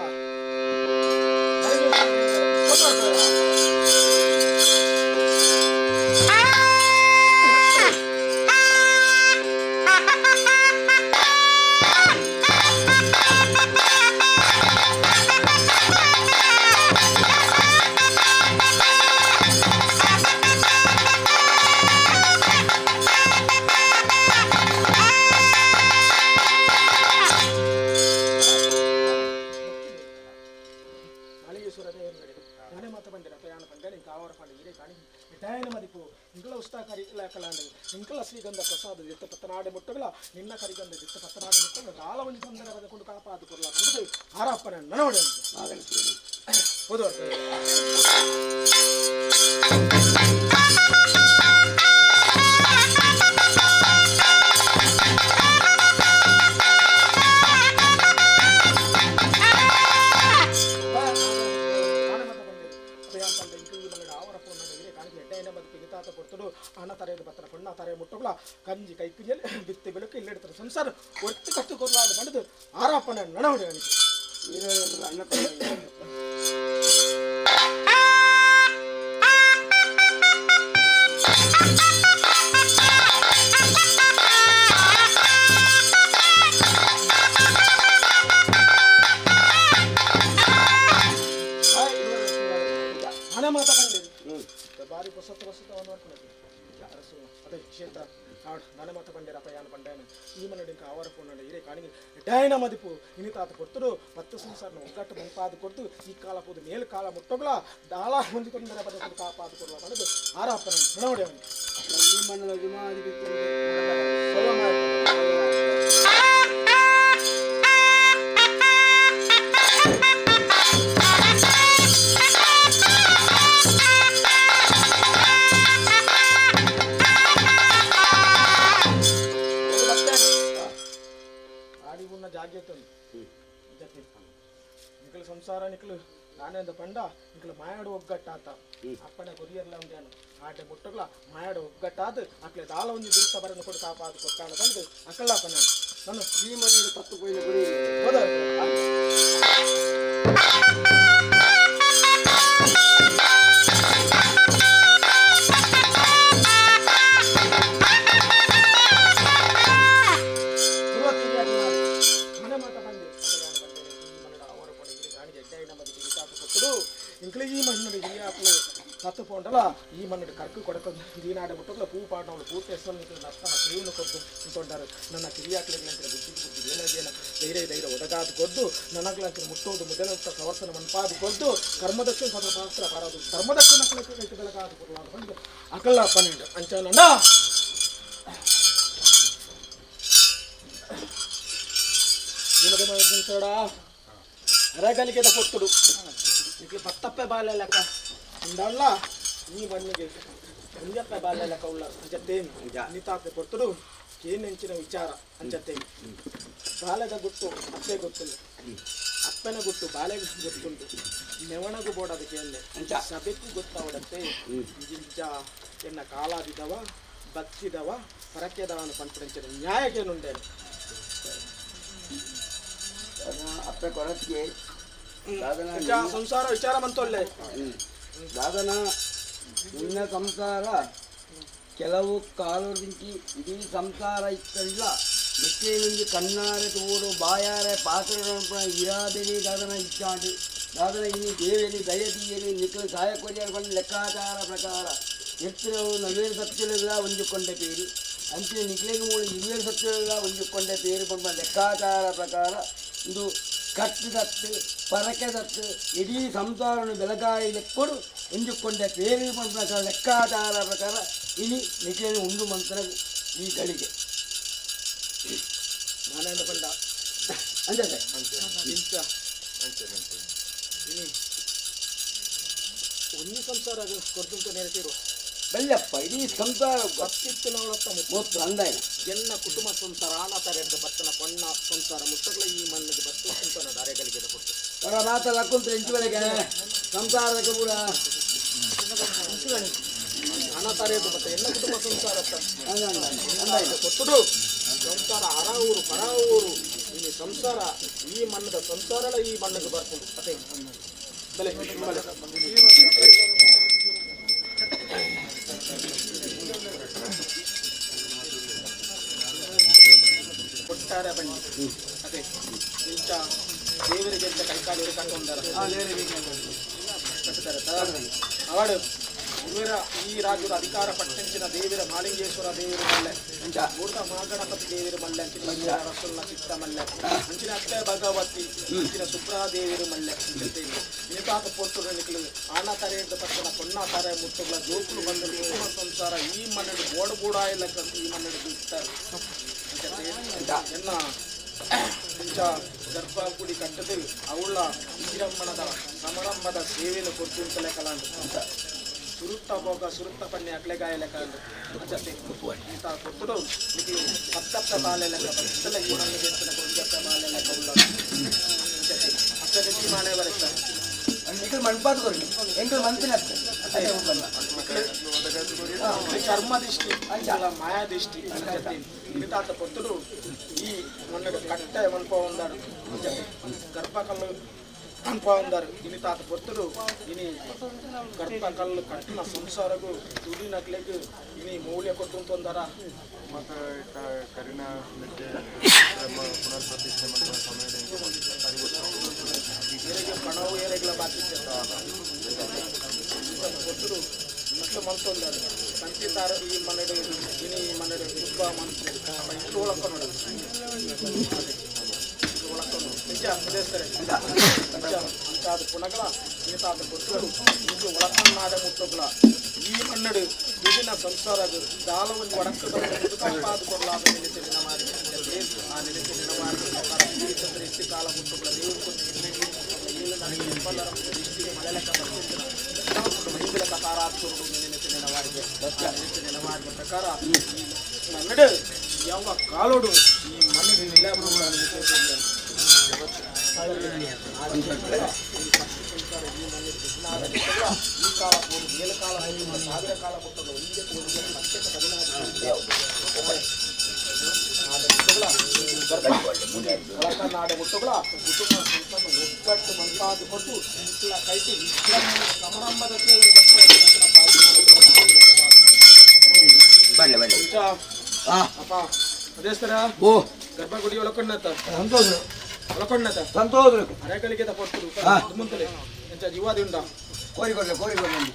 ಮಹಾಲಿಂಗೇಶ್ವರ ದೇವರ ನಾನೇ ಮಾತ ಬಂದಿರ ಪ್ರಯಾಣ ಪಂಡ ಕಾವರ ಪಂಡ ಹಿರೇ ಕಾಣಿ ಡಯನ ಮದಿಪು ಇಂಕಲ ಉಸ್ತಾ ಕರಿ ಕಲಾಂಡ ಇಂಕಲ ಶ್ರೀಗಂಧ ಪ್ರಸಾದ ದಿತ್ತ ಪತ್ತನಾಡೆ ಮುಟ್ಟಗಲ ನಿನ್ನ ಕರಿಗಂಧ ದಿತ್ತ ಪತ್ತನಾಡೆ ಮುಟ್ಟಗಲ ದಾಲ ಒಂದು ತೊಂದರೆ ಕೊಂಡು ಕಾಪಾದು ಕೊಡಲ ನಡೆದು ಆರಪ್ಪನ ನನವಡೆ ಹೋದವರು ಅಣ್ಣ ತರೆಯದು ಬತ್ತರ ಪಣ್ಣ ತಾರೆ ಮುಟ್ಟುಗಳ ಕಂಜಿ ಕೈ ಕುಂಜಲ್ ಬಿತ್ತಿ ಬೆಳಕು ಇಲ್ಲೆಡ್ತಾರೆ ಸಂಸಾರ ಒಟ್ಟು ಕಟ್ಟು ಕೊರಲಾದ ಬಂಡದು ಆರಾಪನ ನಡವಡಿ ಅವನಿಗೆ ಅಣ್ಣ ಹಣ ಮಾತಾಡಂడి ಬಾರಿ ಹೊಸತು ಹೊಸತವನ್ನು ಮಾಡ್ಕೊಂಡು ಅರಸು ಅದೇ ಕ್ಷೇತ್ರ ನಾನೇ ಮಾತ ಬಂಡೇರಪ್ಪ ಯಾನು ಬಂಡೇನು ಈ ಮನೆ ಡಿಂಕ ಆವರ ಪೋಂಡ ಹಿರೇ ಕಾಣಿಗೆ ಡೈನ ಮದಿಪು ಇನಿತಾತ ಕೊಡ್ತರು ಪತ್ತು ಸಂಸಾರನ ಒಗ್ಗಟ್ಟು ಮುಂಪಾದ ಕೊಡ್ತು ಈ ಕಾಲ ಪೋದು ಮೇಲ್ ಕಾಲ ಮುಟ್ಟೋಗ್ಲ ದಾಳ ಹೊಂದಿ ತೊಂದರೆ ಬದಲು ಕಾಪಾದ ಕೊಡಲ ಬಂದು ಆರಾಪನ ನೋಡಿ ಅವನಿಗೆ ಈ ಮಣ್ಣದ ವಿಮಾದಿ ಆಡಿಗುಣ್ಣ ಜಾಗ್ಯತೆ ಜತಿ ನಿಖಲು ಸಂಸಾರ ನಿಖಲು ನಾನೇ ಅಂದ ಪಂಡ ನಿಖಲು ಮಾಯಾಡು ಒಗ್ಗಟ್ಟಾತ ಅಪ್ಪನ ಕೊರಿಯರ್ಲ ಉಂಡೇನು ಆಟೆ ಮುಟ್ಟಗ್ಲ ಮಾಯಾಡು ಒಗ್ಗಟ್ಟಾದ ಅಕ್ಲೆ ದಾಲ ಒಂಜಿ ದುರ್ತ ಬರನ್ನು ಕೊಡು ಕಾಪಾದ ಕೊಟ್ಟಾಣ ಬಂದು ಅಕ್ಕಲ್ಲಪ್ಪ ನಾನು ನಾನು ಈ ಮನೆಯಲ್ಲಿ ತತ್ತು ಕೊಯ್ದ ಗುರಿ ಹೋದ ಮನೆ ಮಾತ ಬಂದೆ ಇಂಕ್ಲೆ ಈ ಮಣ್ಣು ಹಿರಿಯಾಕ್ಲು ಸತ್ತು ಪೋಂಡಲ ಈ ಮಣ್ಣು ಕರ್ಕು ಕೊಡಕ ದೀನಾಡ ಮುಟ್ಟಗ್ಲ ಪೂ ಪಾಡವಳು ಪೂ ತೆಸಲ್ ನಷ್ಟನ ಸೇವನು ಕೊದ್ದು ತೊಂಡರು ನನ್ನ ಕಿರಿಯಾಕ್ಲಿಗ್ಲಂತಿರ ಬುದ್ಧಿ ಬುದ್ಧಿ ಏನಾದೇನ ಧೈರ್ಯ ಧೈರ್ಯ ಒದಗಾದು ಕೊದ್ದು ನನಗ್ಲಂತಿರ ಮುಟ್ಟೋದು ಮೊದಲ ಸವರ್ಸನ ಮನ್ಪಾದು ಕೊದ್ದು ಕರ್ಮದಕ್ಷಿಣ ಸತಪಾಸ್ತ್ರ ಬಾರದು ಧರ್ಮದಕ್ಷಿಣ ಕೈತು ಬೆಳಗಾದು ಕೊಡಲಾದ ಬಂದು ಅಕಲ್ಲ ಪನ್ನೆಂಡು ಅಂಚನ ಅರಗಲಿಗೆದ ಕೊತ್ತುಡು ನಿಕ್ಲು ಪತ್ತಪ್ಪೆ ಬಾಲೆ ಲೆಕ್ಕ ಉಂಡಲ್ಲ ಈ ಮಣ್ಣಿಗೆ ಒಂಜಪ್ಪೆ ಬಾಲೆ ಲೆಕ್ಕ ಉಳ್ಳ ಅಂಚತ್ತೇನು ನಿತಾತೆ ಕೊತ್ತುಡು ಕೇನೆಂಚಿನ ವಿಚಾರ ಅಂಚತ್ತೇನು ಬಾಲೆದ ಗುಟ್ಟು ಅಪ್ಪೆ ಗೊತ್ತುಂಡು ಅಪ್ಪನ ಗುಟ್ಟು ಬಾಲೆಗೆ ಗೊತ್ತುಂಟು ನೆವಣಗು ಬೋಡದ ಕೇಂದೆ ಅಂಚ. ಸಭೆಗೂ ಗೊತ್ತಾವಡತ್ತೆ ಜಿಂಜ ಎನ್ನ ಕಾಲಾದಿದವ ಬತ್ತಿದವ ಪರಕೆದವನು ಪಂಪುಡಂಚಿನ ನ್ಯಾಯಕ್ಕೇನುಂಡೇನು ಅಪ್ಪೆ ಕೊರಕ್ಕೆ ದಾದನ ಸಂಸಾರ ವಿಚಾರ ಮಂತೊಳ್ಳೆ ದಾದನ ನಿನ್ನ ಸಂಸಾರ ಕೆಲವು ಕಾಲದಿಂಚಿ ಇಡೀ ಸಂಸಾರ ಇತ್ತಲ್ಲ ಮೆಚ್ಚೇನೊಂದು ಕಣ್ಣಾರೆ ತೋಡು ಬಾಯಾರೆ ಪಾತ್ರ ಇರಾದೇನಿ ದಾದನ ಇಚ್ಚಾಂಡು ದಾದನ ಇನಿ ದೇವೇನಿ ದಯದೀಯನಿ ನಿಖಲು ಸಹಾಯ ಕೊರಿಯರ್ ಬಂದು ಲೆಕ್ಕಾಚಾರ ಪ್ರಕಾರ ಎತ್ತಿರವು ನಲ್ವೇರು ಸತ್ಯಗಳ ಒಂದುಕೊಂಡ ಪೇರು ಅಂಚಿನ ನಿಖಲಿಗೆ ಮೂಲ ಇರುವೇರು ಸತ್ಯಗಳ ಒಂದುಕೊಂಡ ಪೇರು ಬಂದ ಲೆಕ್ಕಾಚಾರ ಪ್ರಕಾರ ಇದು ಕಟ್ಟಿದತ್ತು ಪರಕೆದತ್ತು ಇಡೀ ಸಂಸಾರವನ್ನು ಬೆಳಗಾಯಿ ಲೆಕ್ಕೊಡು ಎಂದುಕೊಂಡ ಪೇರು ಬಂದ ಲೆಕ್ಕಾಚಾರ ಪ್ರಕಾರ ಇನಿ ನಿಖಲಿನ ಉಂಡು ಮಂತ್ರ ಈ ಗಳಿಗೆ ನಾನೇಂದ ಪಂಡ ಅಂಜತೆ ಇಂಚ ಇನಿ ಒಂಜಿ ಸಂಸಾರ ಕೊಡ್ತುಂಟು ನೆರೆತಿರು ಬಲ್ಲಪ್ಪ ಇಡೀ ಸಂಸಾರ ಬತ್ತಿತ್ತು ನವಳತ್ತ ಮುತ್ತು ಗೊತ್ತು ಅಂದಾಯನ ಎನ್ನ ಕುಟುಂಬ ಸಂಸಾರ ಆನ ತರೆದ ಬತ್ತನ ಪೊಣ್ಣ ಸಂಸಾರ ಮುಟ್ಟಗ್ಲ ಈ ಮಣ್ಣದ ಬತ್ತು ಸಂತಾನ ದಾರೆಗಳಿಗೆ ಕೊಟ್ಟು ಅವರ ಮಾತಲ್ಲ ಕುಂತ್ರೆ ಇಂಚುವರೆಗೆ ಸಂಸಾರದ ಕೂಡ ಹಣ ತರೆಯದು ಮತ್ತೆ ಎನ್ನ ಕುಟುಂಬ ಸಂಸಾರ ಅಂದಾಯನ ಕೊಟ್ಟುಡು ಸಂಸಾರ ಅರ ಊರು ಪರ ಊರು ಇನಿ ಸಂಸಾರ ಈ ಮಣ್ಣದ ಸಂಸಾರಲ ಈ ಮಣ್ಣಿಗೆ ಬರ್ತದೆ ಅದೇ ಬಲೆ ಬಲೆ ಕೊಟ್ಟಾರೆ ಬನ್ನಿ ಅದೇ ಇಂಚ ದೇವರಿಗೆ ಅಂತ ಕೈಕಾಲು ಕಟ್ಟೊಂದರ ಕಟ್ಟುತ್ತಾರೆ ಅವಡು ಗುರುವರ ಈ ರಾಜ್ಯದ ಅಧಿಕಾರ ಪಟ್ಟಂಚಿನ ದೇವಿರ ಮಾಲಿಂಗೇಶ್ವರ ದೇವರು ಮಲ್ಲೆ ಮೂರ್ತ ಮಹಾಗಣಪತಿ ದೇವರು ಮಲ್ಲೆ ಅಂಚಿನ ರಸುಲ್ನ ಚಿತ್ತ ಮಲ್ಲೆ ಅಂಚಿನ ಅತ್ತೆ ಭಗವತಿ ಅಂಚಿನ ಸುಬ್ರಹ ದೇವರು ಮಲ್ಲೆ ಇನಿತಾತ ಪೊರ್ತುಡು ನಿಕ್ಲು ಆನ ತರೆಯದ ಪಕ್ಕನ ಪೊನ್ನ ತಾರೆ ಮುಟ್ಟುಗಳ ಜೋಕುಲು ಬಂದು ಕುಟುಂಬ ಸಂಸಾರ ಈ ಮಣ್ಣು ಬೋಡ ಬೋಡ ಇಲ್ಲ ಈ ಮಣ್ಣು ಬಿಡ್ತಾರೆ ಎನ್ನ ಇಂಚ ಗರ್ಭಗುಡಿ ಕಟ್ಟದು ಅವಳ ವಿಜೃಂಭಣದ ಸಮಾರಂಭದ ಸೇವೆಯನ್ನು ಕೊಡ್ತು ಕಲಾಂಡು ಸುರುತ್ತ ಭೋಗ ಸುರುತ್ತ ಪನ್ನೆ ಅಕ್ಲೆಗಾಯ ಲೆಕ್ಕ ಅಂಚತೆ ಇಂಥ ಕೊತ್ತುಡು ನಿಕ್ಲು ಪತ್ತಪ್ಪ ಬಾಲೆ ಲೆಕ್ಕ ಬತ್ತಲ ಈ ಮಣ್ಣಿಗೆ ಎತ್ತಿನ ಕೊಂಜಪ್ಪ ಬಾಲೆ ಲೆಕ್ಕ ಉಳ್ಳ ಅಂಚತೆ ಅಪ್ಪೆ ಮಾಲೆ ಬರುತ್ತೆ ನಿಖಲ್ ಮಣ್ಪಾತ್ ಕೊರಿ ಎಂಕಲ್ ಮಂತಿನ ಚರ್ಮ ದೃಷ್ಟಿ ಅಂಚಲ ಮಾಯಾ ದೃಷ್ಟಿ ಅಂಚತೆ ಮಿತಾತ పొత్తుడు ಈ మొన్నటి కట్ట మన్పో ఉందాడు గర్భకల్లు మన్పో ఉందారు ఇని తాత పొత్తుడు ఇని గర్భకల్లు కట్టిన సంసారకు తుడి నక్లెకు ఇని మౌల్య కొట్టుంతొందరా ಮತ್ತು ಕರಿನ ಪುನರ್ ಪ್ರತಿಷ್ಠೆ ಮಾಡುವ ಸಮಯದ ಏರೆಗೆ ಪಣವು ಏರೆಗಳ ಬಾಕಿ పొత్తుడు ఇంట్లో మంతుందారు కంచితారు ఈ మన్నడు ఇని ఈ మన్నడు కుప్ప మంతు ఇంట్లో ಒಳಕೊನಡು ಒಳಕೊನು ನಿಜ ಉದೇಸ್ತಾರೆ ನಿಜ ಅಂಚಾದ ಪುನಗಳ ಇನಿತಾದ పొత్తుడు ಇಂట్లో ಒಳಕನ್ನಾಡ ಮುಟ್ಟುಗಳ ಈ ಮನ್ನಡು ವಿಭಿನ್ನ ಸಂಸಾರ ದಾಲ ಒಂದು ಒಡಕು ಕಪ್ಪಾದ ಕೊಡಲಾದ ನಿಲಿತೆ ನಿನಮಾರಿ ಆ ನಿಲಿತೆ ನಿನಮಾರಿ ಚಂದ್ರ ಇತ್ತಿ ಕಾಲ ಮುಟ್ಟುಗಳ ದೇವರು ಏಳು ನನಗೆ ಎಪ್ಪಲ್ಲರ ದೃಷ್ಟಿಗೆ ಮಳೆಲೆಕ್ಕ ಬರ್ತಿದ್ದ ಮಹಿಳೆಯ ತಾರಾತ್ಮರು ನಿಲಿತೆ ನಿನವಾರಿಗೆ ನಿಲಿತೆ ನಿನವಾರಿನ ಪ್ರಕಾರ ಈ ಮನ್ನಡು ಯಾವ ಕಾಲೋಡು ಈ ಮಣ್ಣಿನ ನಿಲ ಈ ಕಾಲ ಪೂರ್ವ ಏಳು ಕಾಲ ಸಾವಿರ ಕಾಲ ಮುಟ್ಟಲು ಒಂದೇ ನಾಡ ಮುಟ್ಟುಗಳ ಕುಟುಂಬ ಸಂಸಾರ ಒಗ್ಗಟ್ಟು ಮಂತಾದ ಕೊಟ್ಟು ಇತ್ಲ ಕೈಟಿ ಸಮಾರಂಭದ ಬನ್ನಿ ಬನ್ನಿ ಅಪ್ಪ ಅದೇಸ್ತರ ಓ ಗರ್ಭಗುಡಿ ಒಳಕೊಂಡತ ಸಂತೋಷ ಒಳಕೊಂಡತ ಸಂತೋಷ ಅರೆಗಳಿಗೆ ಕೊಟ್ಟು ಮುಂತಲೆ ಎಂಚ ಜೀವಾದಿ ಉಂಡ ಕೋರಿ ಕೊಡಲೆ ಕೋರಿ ಕೊಡಲೆ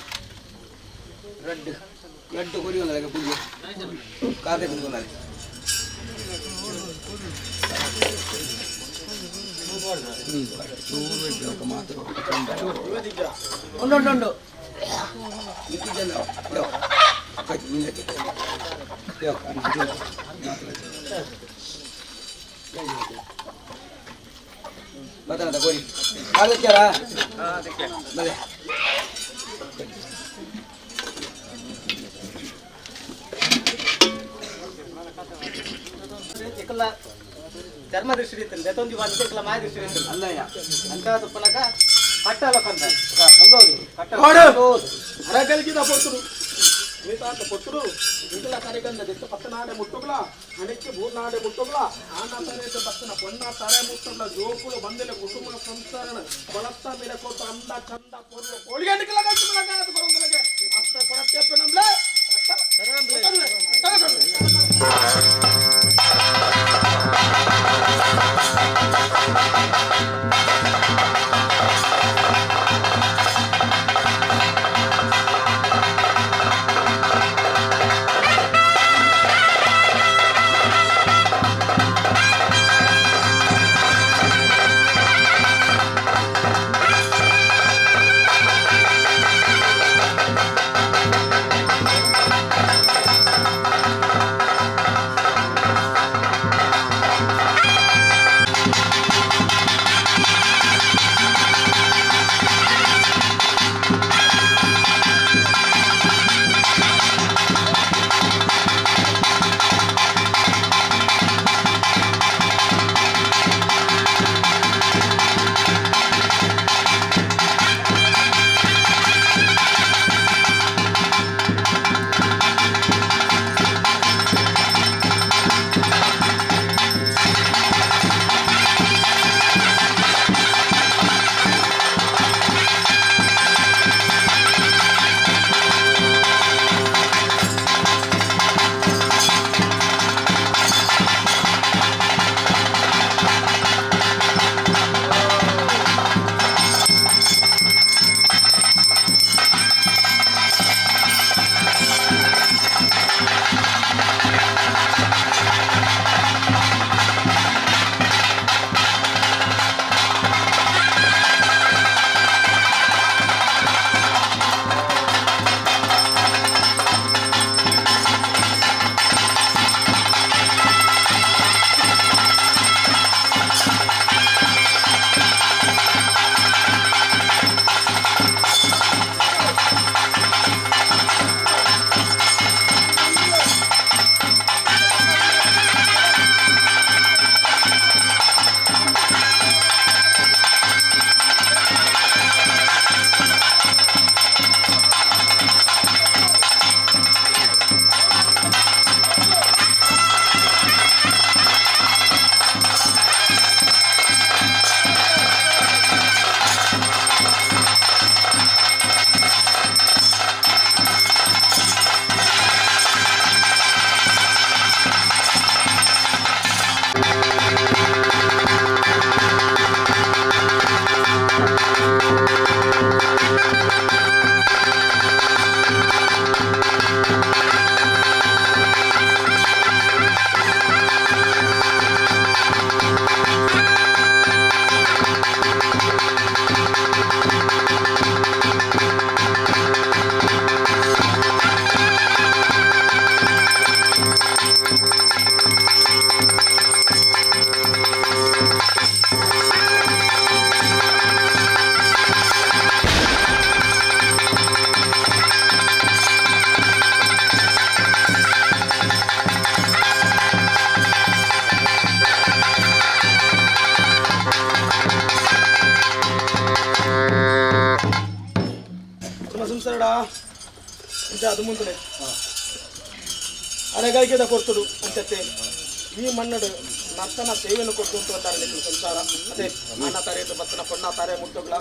ರೆಡ್ ರೆಡ್ ಕೋರಿ ಒಂದಲ್ಲ ಪೂಜೆ ಕಾದೆ ಕುಂದ್ಕೊಂಡಾರೆ ಮಾತ್ರ ಜೀವದಿಜ್ಜ ಉಂಡು ಉಂಡು ಉಂಡು ಇತ್ತೀಚೆಲ್ಲ ಬತ್ತನದ ಕೋರಿ ಅದಕ್ಕಾರ ಬಲೆ ಇಕಲ ಧರ್ಮ ದೃಷ್ಟಿ ಇತ್ತು ದೆತೊಂಜಿ ಬಂದು ಇಕಲ ಮಾಯ ದೃಷ್ಟಿ ಇತ್ತು ಅಲ್ಲಯ್ಯ ಅಂತ ತುಪ್ಪನಕ ಕಟ್ಟಲ ಕಂದ ಸಂತೋಷ ನೋಡು ಅರೆಗಳಿಗೆ ಪೊರ್ತುಡು ಮಿತಾತ ಪೊರ್ತುಡು ಇಂಕಲ ಕಾರ್ಯಕ್ರಮ ದೆತ್ತ ಪತ್ತನಾಡೆ ಮುಟ್ಟುಗಳ ಅಣಕ್ಕೆ ಭೂನಾಡೆ ಮುಟ್ಟುಗಳ ಆನ ತರೆತ ಪತ್ತನ ಪೊನ್ನ ತರೆ ಮುಟ್ಟುಗಳ ಜೋಕುಳು ಬಂದೆಲೆ ಕುಟುಂಬ ಸಂಸಾರಣ ಕೊಳತ್ತ ಮೇಲೆ ಕೊಟ್ಟು ಅಂದ ಚಂದ ಪೊರ್ಲು ಕೋಳಿಗೆ ನಿಕಲ ಕೈತು ಬರಂದಲಗೆ ಅತ್ತ ಕೊರತೆ ನಮ್ಲೆ ಿ ಸಂಸಾರಡ ಇಂಚ ಅದು ಮುಂದೆ ಅರೆಗಾಯ್ಕೆದ ಕೊರ್ತುಡು ಅಂಚತ್ತೆ ಈ ಮಣ್ಣಡು ನರ್ತನ ಸೇವೆಯನ್ನು ಕೊಟ್ಟು ಅಂತ ಅಂತಾರೆ ನಿನ್ನ ಸಂಸಾರ. ಅದೇ ಅಣ್ಣ ತಾರೆ ಬತ್ತನ ಪೊಣ್ಣ ತಾರೆ ಮುಟ್ಟುಗಳ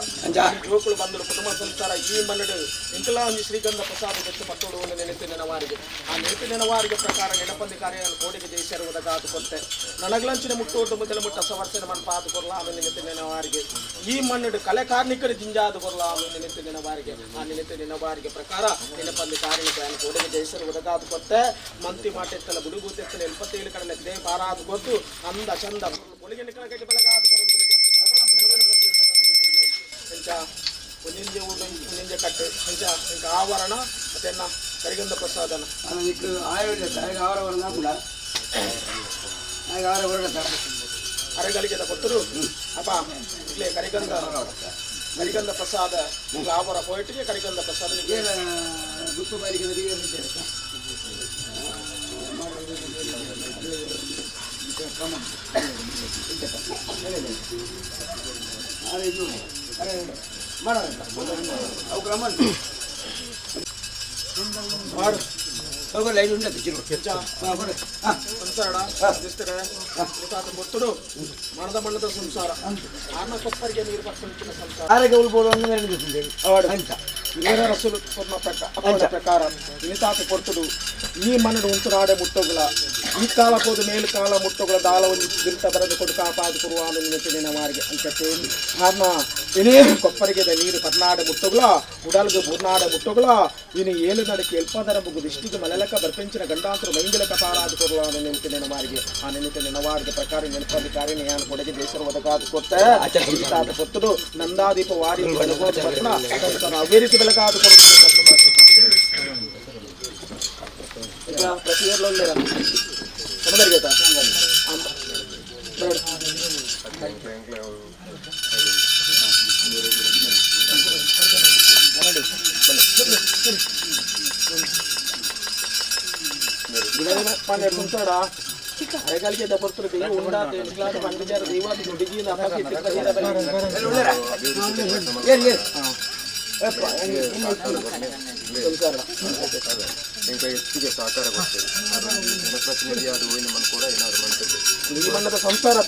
ಜೋಕುಳು ಬಂದರು ಕುಟುಂಬ ಸಂಸಾರ ಈ ಮಣ್ಣಡು ಇಂಕಲಾ ಒಂಜಿ ಶ್ರೀಗಂಧ ಪ್ರಸಾದ ಬೆತ್ತು ಪತ್ತೋಡು ಒಂದು ನೆನೆತು ನೆನವಾರಿಗೆ ಆ ನೆನಪು ನೆನವಾರಿಗೆ ಪ್ರಕಾರ ನೆನಪಂದಿ ಕಾರ್ಯ ಕೋಡಿಗೆ ಜಯಿಸಿರುವುದ ಕಾದು ಕೊತ್ತೆ ನನಗ್ಲಂಚಿನ ಮುಟ್ಟೋಟು ಮೊದಲ ಮುಟ್ಟ ಸವರ್ಸನ ಮಣ್ಣು ಪಾದು ಕೊರ್ಲ ಆమె ನೆನೆತು ನೆನವಾರಿಗೆ ಈ ಮಣ್ಣಡು ಕಲೆ ಕಾರ್ಣಿಕರು ಜಿಂಜಾದು ಕೊರ್ಲ ಆమె ನೆನೆತು ನೆನವಾರಿಗೆ ಆ ನೆನೆತು ನೆನವಾರಿಗೆ ಪ್ರಕಾರ ನೆನಪಂದಿ ಕಾರ್ಯ ಕೋಡಿಗೆ ಜಯಿಸಿರುವುದ ಕಾದು ಕೊತ್ತೆ ಮಂತಿ ಮಾಟೆತ್ತಲ ಬುಡುಗೂತೆತ್ತಲ 77 ಕಡಲೆ they ಬಾರಾದು ಗೊತ್ತು ಅಂದ ಚಂದ ಒಳಗೆ ನಿಕ್ಕಳ ಬೆಳಗಾದ ಎಂಚ ಒಂದಿಂಜೆ ಊಟ ಒಂದಿಂಜೆ ಕಟ್ಟೆ ಎಂಚ ಇಂಕ ಆವರಣ ಮತ್ತೆನ್ನ ಕರಿಗಂಧ ಪ್ರಸಾದನ ಆವರಣ ಕೂಡ ಅರೆಗಳಿಗೆ ಕೊಟ್ಟರು ಅಪ್ಪ ಇಲ್ಲೇ ಕರಿಗಂಧ ಕರಿಗಂಧ ಪ್ರಸಾದ ಆವರ ಪೋಯಿಟಿಗೆ ಕರಿಗಂಧ ಪ್ರಸಾದ ಗುತ್ತು ಬಾರಿಗೆ ಮಣದ ಮಣ್ಣದ ಸಂಸಾರ ಆರ್ನ ಕೊಪ್ಪರಿಗೆ ನೀರು ಪಕ್ಷ ಸಂಸಾರ ರಸಲು ಪ್ರಕಾರ ವಿನಿತಾತ ಕೊರ್ತುಡು ಈ ಮನಡು ಉಂಟುನಾಡೆ ಮುಟ್ಟೋಗುಲ ಈ ಕಾಲ ಹೋದ ಮೇಲು ಕಾಲ ಮುಟ್ಟೋಗುಲ ದಾಲ ಒಂದು ಬಿರುತ ಬರೆದು ಕೊಡು ಕಾಪಾದು ಕುರುವಾನು ನೆನಪಿನ ಮಾರಿಗೆ ಅಂತ ಆರ್ನ ಇನೇ ಕೊಪ್ಪರಿಗೆ ನೀರು ಕರ್ನಾಡ ಮುಟ್ಟೋಗುಲ ಉಡಲ್ಗು ಬುರ್ನಾಡ ಮುಟ್ಟೋಗುಲ ಇನ್ನು ಏಳು ನಡಕ್ಕೆ ಎಲ್ಪದರ ಮುಗು ದಿಷ್ಟಿಗೆ ಮಲಲಕ ಬರ್ಪೆಂಚಿನ ಗಂಡಾಂತರ ಮೈಂದಿಲಕ ಪಾರಾದು ಕೊಡುವ ನೆನಪಿನ ಮಾರಿಗೆ ಆ ನೆನಪಿನ ವಾರಿಗೆ ಪ್ರಕಾರ ನೆನಪಲ್ಲಿ ಕಾರ್ಯ ಯಾನು ಕೊಡಗೆ ದೇಶರ ಒದಗಾದು ಕೊಟ್ಟ ತಾತ ಕೊತ್ತದು ನಂದಾದೀಪ ವಾರಿ ಅವೇ ರೀತಿ ಬೆಳಗಾದು ಪ್ರತಿ ಅರೆಗಾಲಿಗೆ ದಪರ್ತರು ದೈವ ಉಂಡಾತ ಎನ್ಕ್ಲಾದ ಬಂಡಿಜಾರ ದೈವಾದ ನುಡಿಗಿನ ಅಪ್ಪಕ್ಕೆ ಹೆಚ್ಚಿಗೆ ಸಹಕಾರ ಕೊಡ್ತೇವೆ ಜನಪ್ರತಿನಿಧಿಯಾದ ಹೂವಿನ ಮಣ್ಣು ಕೂಡ ಏನಾದ್ರು ಮಂತದ್ದು ಈ ಮಣ್ಣದ ಸಂಸಾರ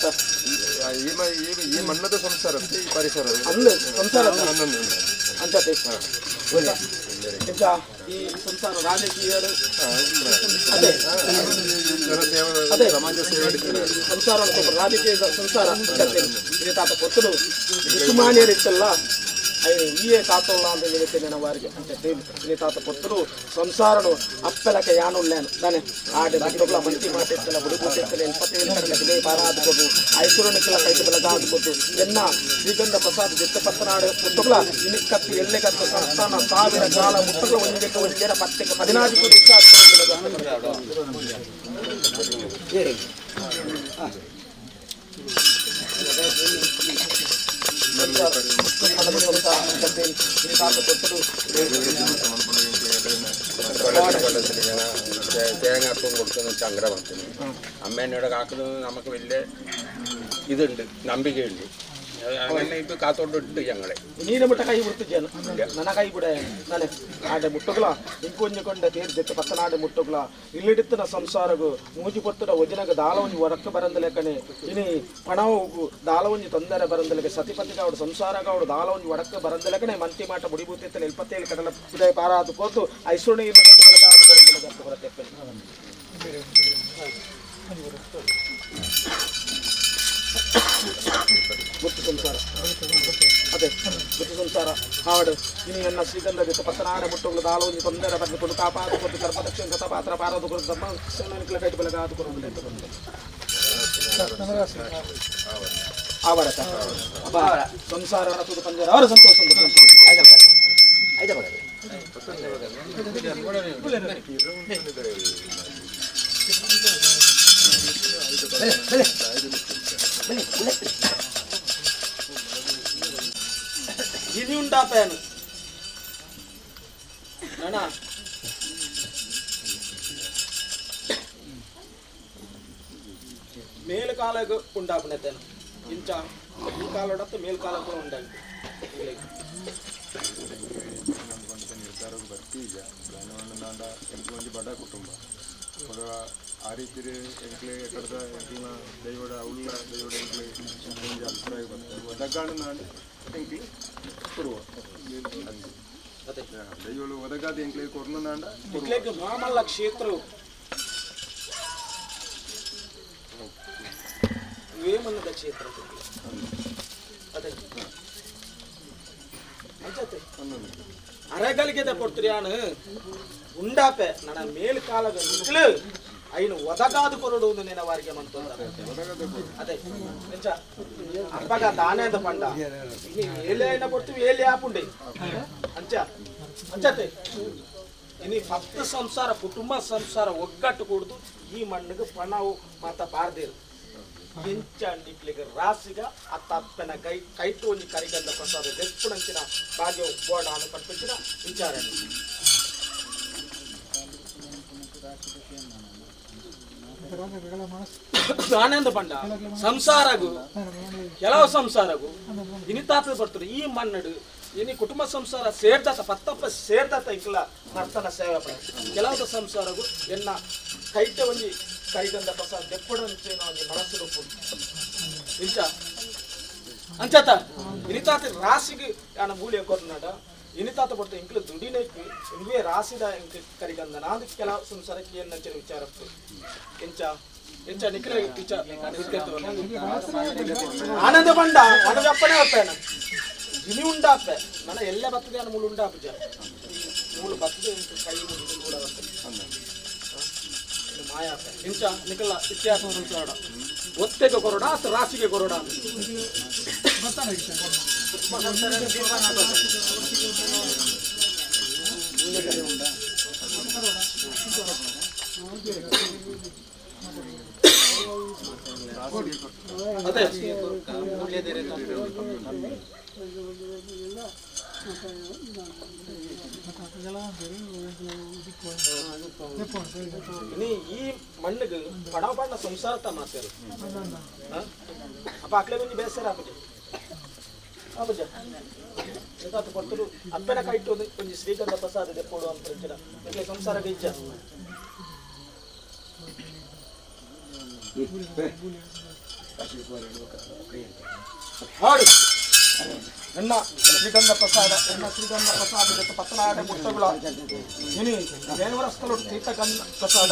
ಈ ಮಣ್ಣದ ಸಂಸಾರ ಈ ಪರಿಸರ ಸಂಸಾರ ಅಂಚತೆ ಈ ಸಂಸಾರ ರಾಜಕೀಯ ಅದೇ ಅದೇ ಸಮಾಜ ಸೇವೆ ಸಂಸಾರ ರಾಜಕೀಯ ಸಂಸಾರ ತಾತ ಕೊತ್ತಲು ಸುಮಾನ್ಯರಿತ್ತಲ್ಲ ಈಯೇ ಕಾತೋಲ್ಲ ಅಂತ ನಿಮಿತ್ತೆ ವಾರಿಗೆ ಅಂತ ತಾತ ಕೊತ್ತಲು ಸಂಸಾರನು ಅಪ್ಪಲಕ ಯಾನುಳ್ಳೇನು ತಾನೆ ಆಡೆ ಮಕ್ಕಳ ಮಂತಿ ಮಾತೆತ್ತಲ ಬುಡುಗುತ್ತೆತ್ತಲ 77 ಕಡಲೆ ಬಿಲೆ ಬಾರಾದು ಕೊಟ್ಟು ಐಶ್ವರ್ಯನಿಕ್ಕೆಲ್ಲ ಕೈದು ಬೆಳಗಾದು ಕೊಟ್ಟು ಎನ್ನ ಶ್ರೀಗಂಧ ಪ್ರಸಾದ ಜೊತೆ ಪತ್ತನಾಡು ಮುಟ್ಟುಗಳ ಇನಿಕ್ಕತ್ತಿ ಎಲ್ಲೆ ಕತ್ತ ಸಂಸ್ಥಾನ ಸಾವಿರ ಕಾಲ ಮುಟ್ಟುಗಳ ಒಂದಕ್ಕೆ ಒಂದೇರ ಪತ್ತಕ್ಕೆ 14 ಕೋಟಿ തേങ്ങ അപ്പം കൊടുക്കുന്ന ചങ്കര പത്തിന് അമ്മേനോട് കാക്കുന്നത് നമുക്ക് വലിയ ഇതുണ്ട്, നമ്പികയുണ്ട്. അങ്ങനെ ഇത് കാത്തോണ്ട് ഞങ്ങളെ ನೀನು ಮುಟ್ಟ ಕೈ ಬಿಡ್ತಿದ್ದೇನೆ ನನ್ನ ಕೈ ಬಿಡ ನಾನೆ ಆಡೆ ಮುಟ್ಟುಗಳ ಇಂಕೊಂಜು ಕೊಂಡ ತೇರ್ ಜೊತೆ ಪತ್ತನಾಡೆ ಮುಟ್ಟುಗಳ ಇಲ್ಲಿಡಿತ್ತನ ಸಂಸಾರಗು ಮೂಜಿ ಪೊತ್ತದ ಒಜಿನಗ ದಾಲವಂಜಿ ಒರಕ್ಕೆ ಬರಂದಲೆಕ್ಕನೆ ಇನಿ ಪಣವು ದಾಲವಂಜಿ ತೊಂದರೆ ಬರಂದಲೆಕ್ಕೆ ಸತಿಪತಿಗಾವಡು ಸಂಸಾರಗಾವಡು ದಾಲವಂಜಿ ಒಡಕ್ಕೆ ಬರಂದಲೆಕ್ಕನೆ ಮಂತಿ ಮಾಟ ಬುಡಿಬೂತಿತ್ತಲ 77 ಕಡಲ ಉದಯ ಪಾರಾದು ಕೋತು ಐಶ್ವರ್ಯ ಬರತ್ತೆ. ಗುತ್ತು ಸಂಸಾರ ಅದೇ ಗುತ್ತು ಸಂಸಾರ ಹಾಡು ಇನಿ ನನ್ನ ಶ್ರೀಗಂಧ ಜೊತೆ ಪತ್ತನಾಡ ಮುಟ್ಟುಗಳು ದಾಲವಂಜಿ ತೊಂದರೆ ಬಂದು ಕೊಡು ಕಾಪಾದು ಕೊಟ್ಟು ಕರ್ಪದಕ್ಷಿಣ ಕಥಪಾತ್ರ ಪಾರದು ಕೊಡು ಧರ್ಮ ಕೈಟು ಬೆಳಗಾದು ಕೊಡು ಆವರತ ಸಂಸಾರ ಪಂಜರ ಅವರ ಸಂತೋಷ. ಇನಿ ಉಂಡಾಪೇನು ನಣ ಮೇಲ್ಕಾಲಗ ಉಂಡಾಪನೆತ್ತೇನು ಇಂಚ ಈ ಕಾಲಡತ್ತ ಮೇಲ್ಕಾಲ ಕೂಡ ಉಂಡಾಗಿ. ಪಂಡ ಎಂಕ್ಲು ಒಂಜಿ ಬಡ ಕುಟುಂಬ ಬೊಕ ಆ ರೀತಿ ಎಂಕ್ಲೆ ಎಕಡ್ದ ಎಂಕ್ಲೆನ ದೈವಡ ಉಳ್ಳ ದೈವಡ ಎಂಕ್ಲೆ ಒಂಜಿ ಅಭಿಪ್ರಾಯ ಬರ್ತದೆ ಒದಗಾಂಡ ಎಂಕ್ಲೆ ಕೊರುವ ದೈವಳು ಒದಗಾದ ಎಂಕ್ಲೆ ಕೊರ್ನಾಂಡ ನಿಕ್ಲೆಗ್ ಮಾಮಲ್ಲ ಕ್ಷೇತ್ರ ವೇಮನ್ನದ ಕ್ಷೇತ್ರ ಅದೇ ಅಂಚತೆ ಅರೆಗಲಿಗೆದ ಪೊರ್ತುರಿಯಾನು ಉಂಡಾಪೆ ನನ್ನ ಮೇಲ್ ಕಾಲದ ನಿಕ್ಲು ಐನು ಒದಗಾದು ಕೊರಡು ನೆನ ವಾರಿಗೆ ಮಂತು ಅದೇ ಎಂಚ ಅಪ್ಪಗ ದಾನೇದ ಪಂಡ ಇನಿ ಏಲೆ ಐನ ಕೊಡ್ತೀವಿ ಏಲೆ ಆಪುಂಡೆ ಅಂಚ ಅಂಚತೆ ಇನಿ ಫಸ್ಟ್ ಸಂಸಾರ ಕುಟುಂಬ ಸಂಸಾರ ಒಗ್ಗಟ್ಟು ಕೂಡ್ದು ಈ ಮಣ್ಣಿಗೆ ಪಣವು ಮಾತ ಪಾರ್ದೇರು ಎಂಚ ನಿಕ್ಲಿಗೆ ರಾಸಿಗ ಅತ್ತ ಅಪ್ಪನ ಕೈ ಕೈಟು ಒಂಜಿ ಕರಿಗಂಧ ಪ್ರಸಾದ ದೆಪ್ಪುನಂಚಿನ ಭಾಗ್ಯ ಬೋರ್ಡ್ ಅನ್ನು ಪಂಪಿನ ವಿಚಾರಣೆ ಆನಂದ ಪಂಡ ಸಂಸಾರಗು ಕೆಲವು ಸಂಸಾರಗು ಇನಿತಾತ ಬರ್ತದೆ ಈ ಮನ್ನಡು ಇನಿ ಕುಟುಂಬ ಸಂಸಾರ ಸೇರ್ದಾತ ಪತ್ತಪ್ಪ ಸೇರ್ದಾತ ಇಂಕ್ಲ ನರ್ತನ ಸೇವೆ ಕೆಲವು ಸಂಸಾರಗು ಎನ್ನ ಕೈಟ ಒಂಜಿ ಕೈಗಂಧ ಪ್ರಸಾದ ದೆಪ್ಪುಡಂಚಿನ ಒಂಜಿ ಮನಸ್ಸು ಇಂಚ ಅಂಚತ ಇನಿತಾತ ರಾಸಿಗೆ ಯಾನ ಮೂಲೆ ಕೊರ್ನಾಡ ಇನಿತಾತ ಪಡ್ತ ಇಂಕ್ಲ ದುಡಿನೈಕ್ ಇಂದುವೆ ರಾಸಿದ ಇಂಕ್ ಕರಿಗಂಧ ನಾದು ಕೆಲವು ಸಂಸಾರಕ್ಕೆ ಏನ್ನಂಚಿನ ವಿಚಾರ ಎಂಚ ಎಂಚ ನಿಖಿಲ ವಿಚಾರ ಆನಂದ ಬಂಡ ಮನದಪ್ಪನೇ ಬರ್ತಾನೆ ಇನಿ ಉಂಡಾಪೆ ನನ್ನ ಎಲ್ಲ ಬರ್ತದೆ ಅನ್ನ ಮೂಲು ಉಂಡಾಪುಜ ಮೂಲು ಬರ್ತದೆ ಇಂಕ್ ಕೈ ಮುಗಿದು ಕೂಡ ಬರ್ತದೆ ಮಾಯಾಪೆ ಇಂಚ ನಿಖಲ ಇತಿಹಾಸ ಸಂಸಾರ ಒತ್ತೆಗೆ ಕೊರಡ ಅಥವಾ ರಾಸಿಗೆ ಕೊರಡ ಅದೇ ಇನಿ ಈ ಮಣ್ಣಿಗೆ ಪಡ ಪಣ್ಣ ಸಂಸಾರ ಮಾತಾರು ಅಪ್ಪ ಅಕ್ಲೆ ಒಂಜಿ ಬೇಸರ ಆಪುಜ ಆಪುಜ ಎಂತಾತ ಕೊಡ್ತರು ಅಪ್ಪನ ಕೈಟು ಒಂಜಿ ಶ್ರೀಗಂಧ ಪ್ರಸಾದ ದೆಪ್ಪೋಡು ಅಂತ ಇಟ್ಲೆ ಸಂಸಾರ ಇಜ್ಜ ಹಾಡು ಎನ್ನ ಶ್ರೀಗಂಧ ಪ್ರಸಾದ ಎನ್ನ ಶ್ರೀಗಂಧ ಪ್ರಸಾದ ಜೊತೆ ಪತ್ತನಾಡ ಮುಟ್ಟಗುಳ ಇನಿ ದೇವರ ಸ್ಥಳಟು ತೀರ್ಥಗಂಧ ಪ್ರಸಾದ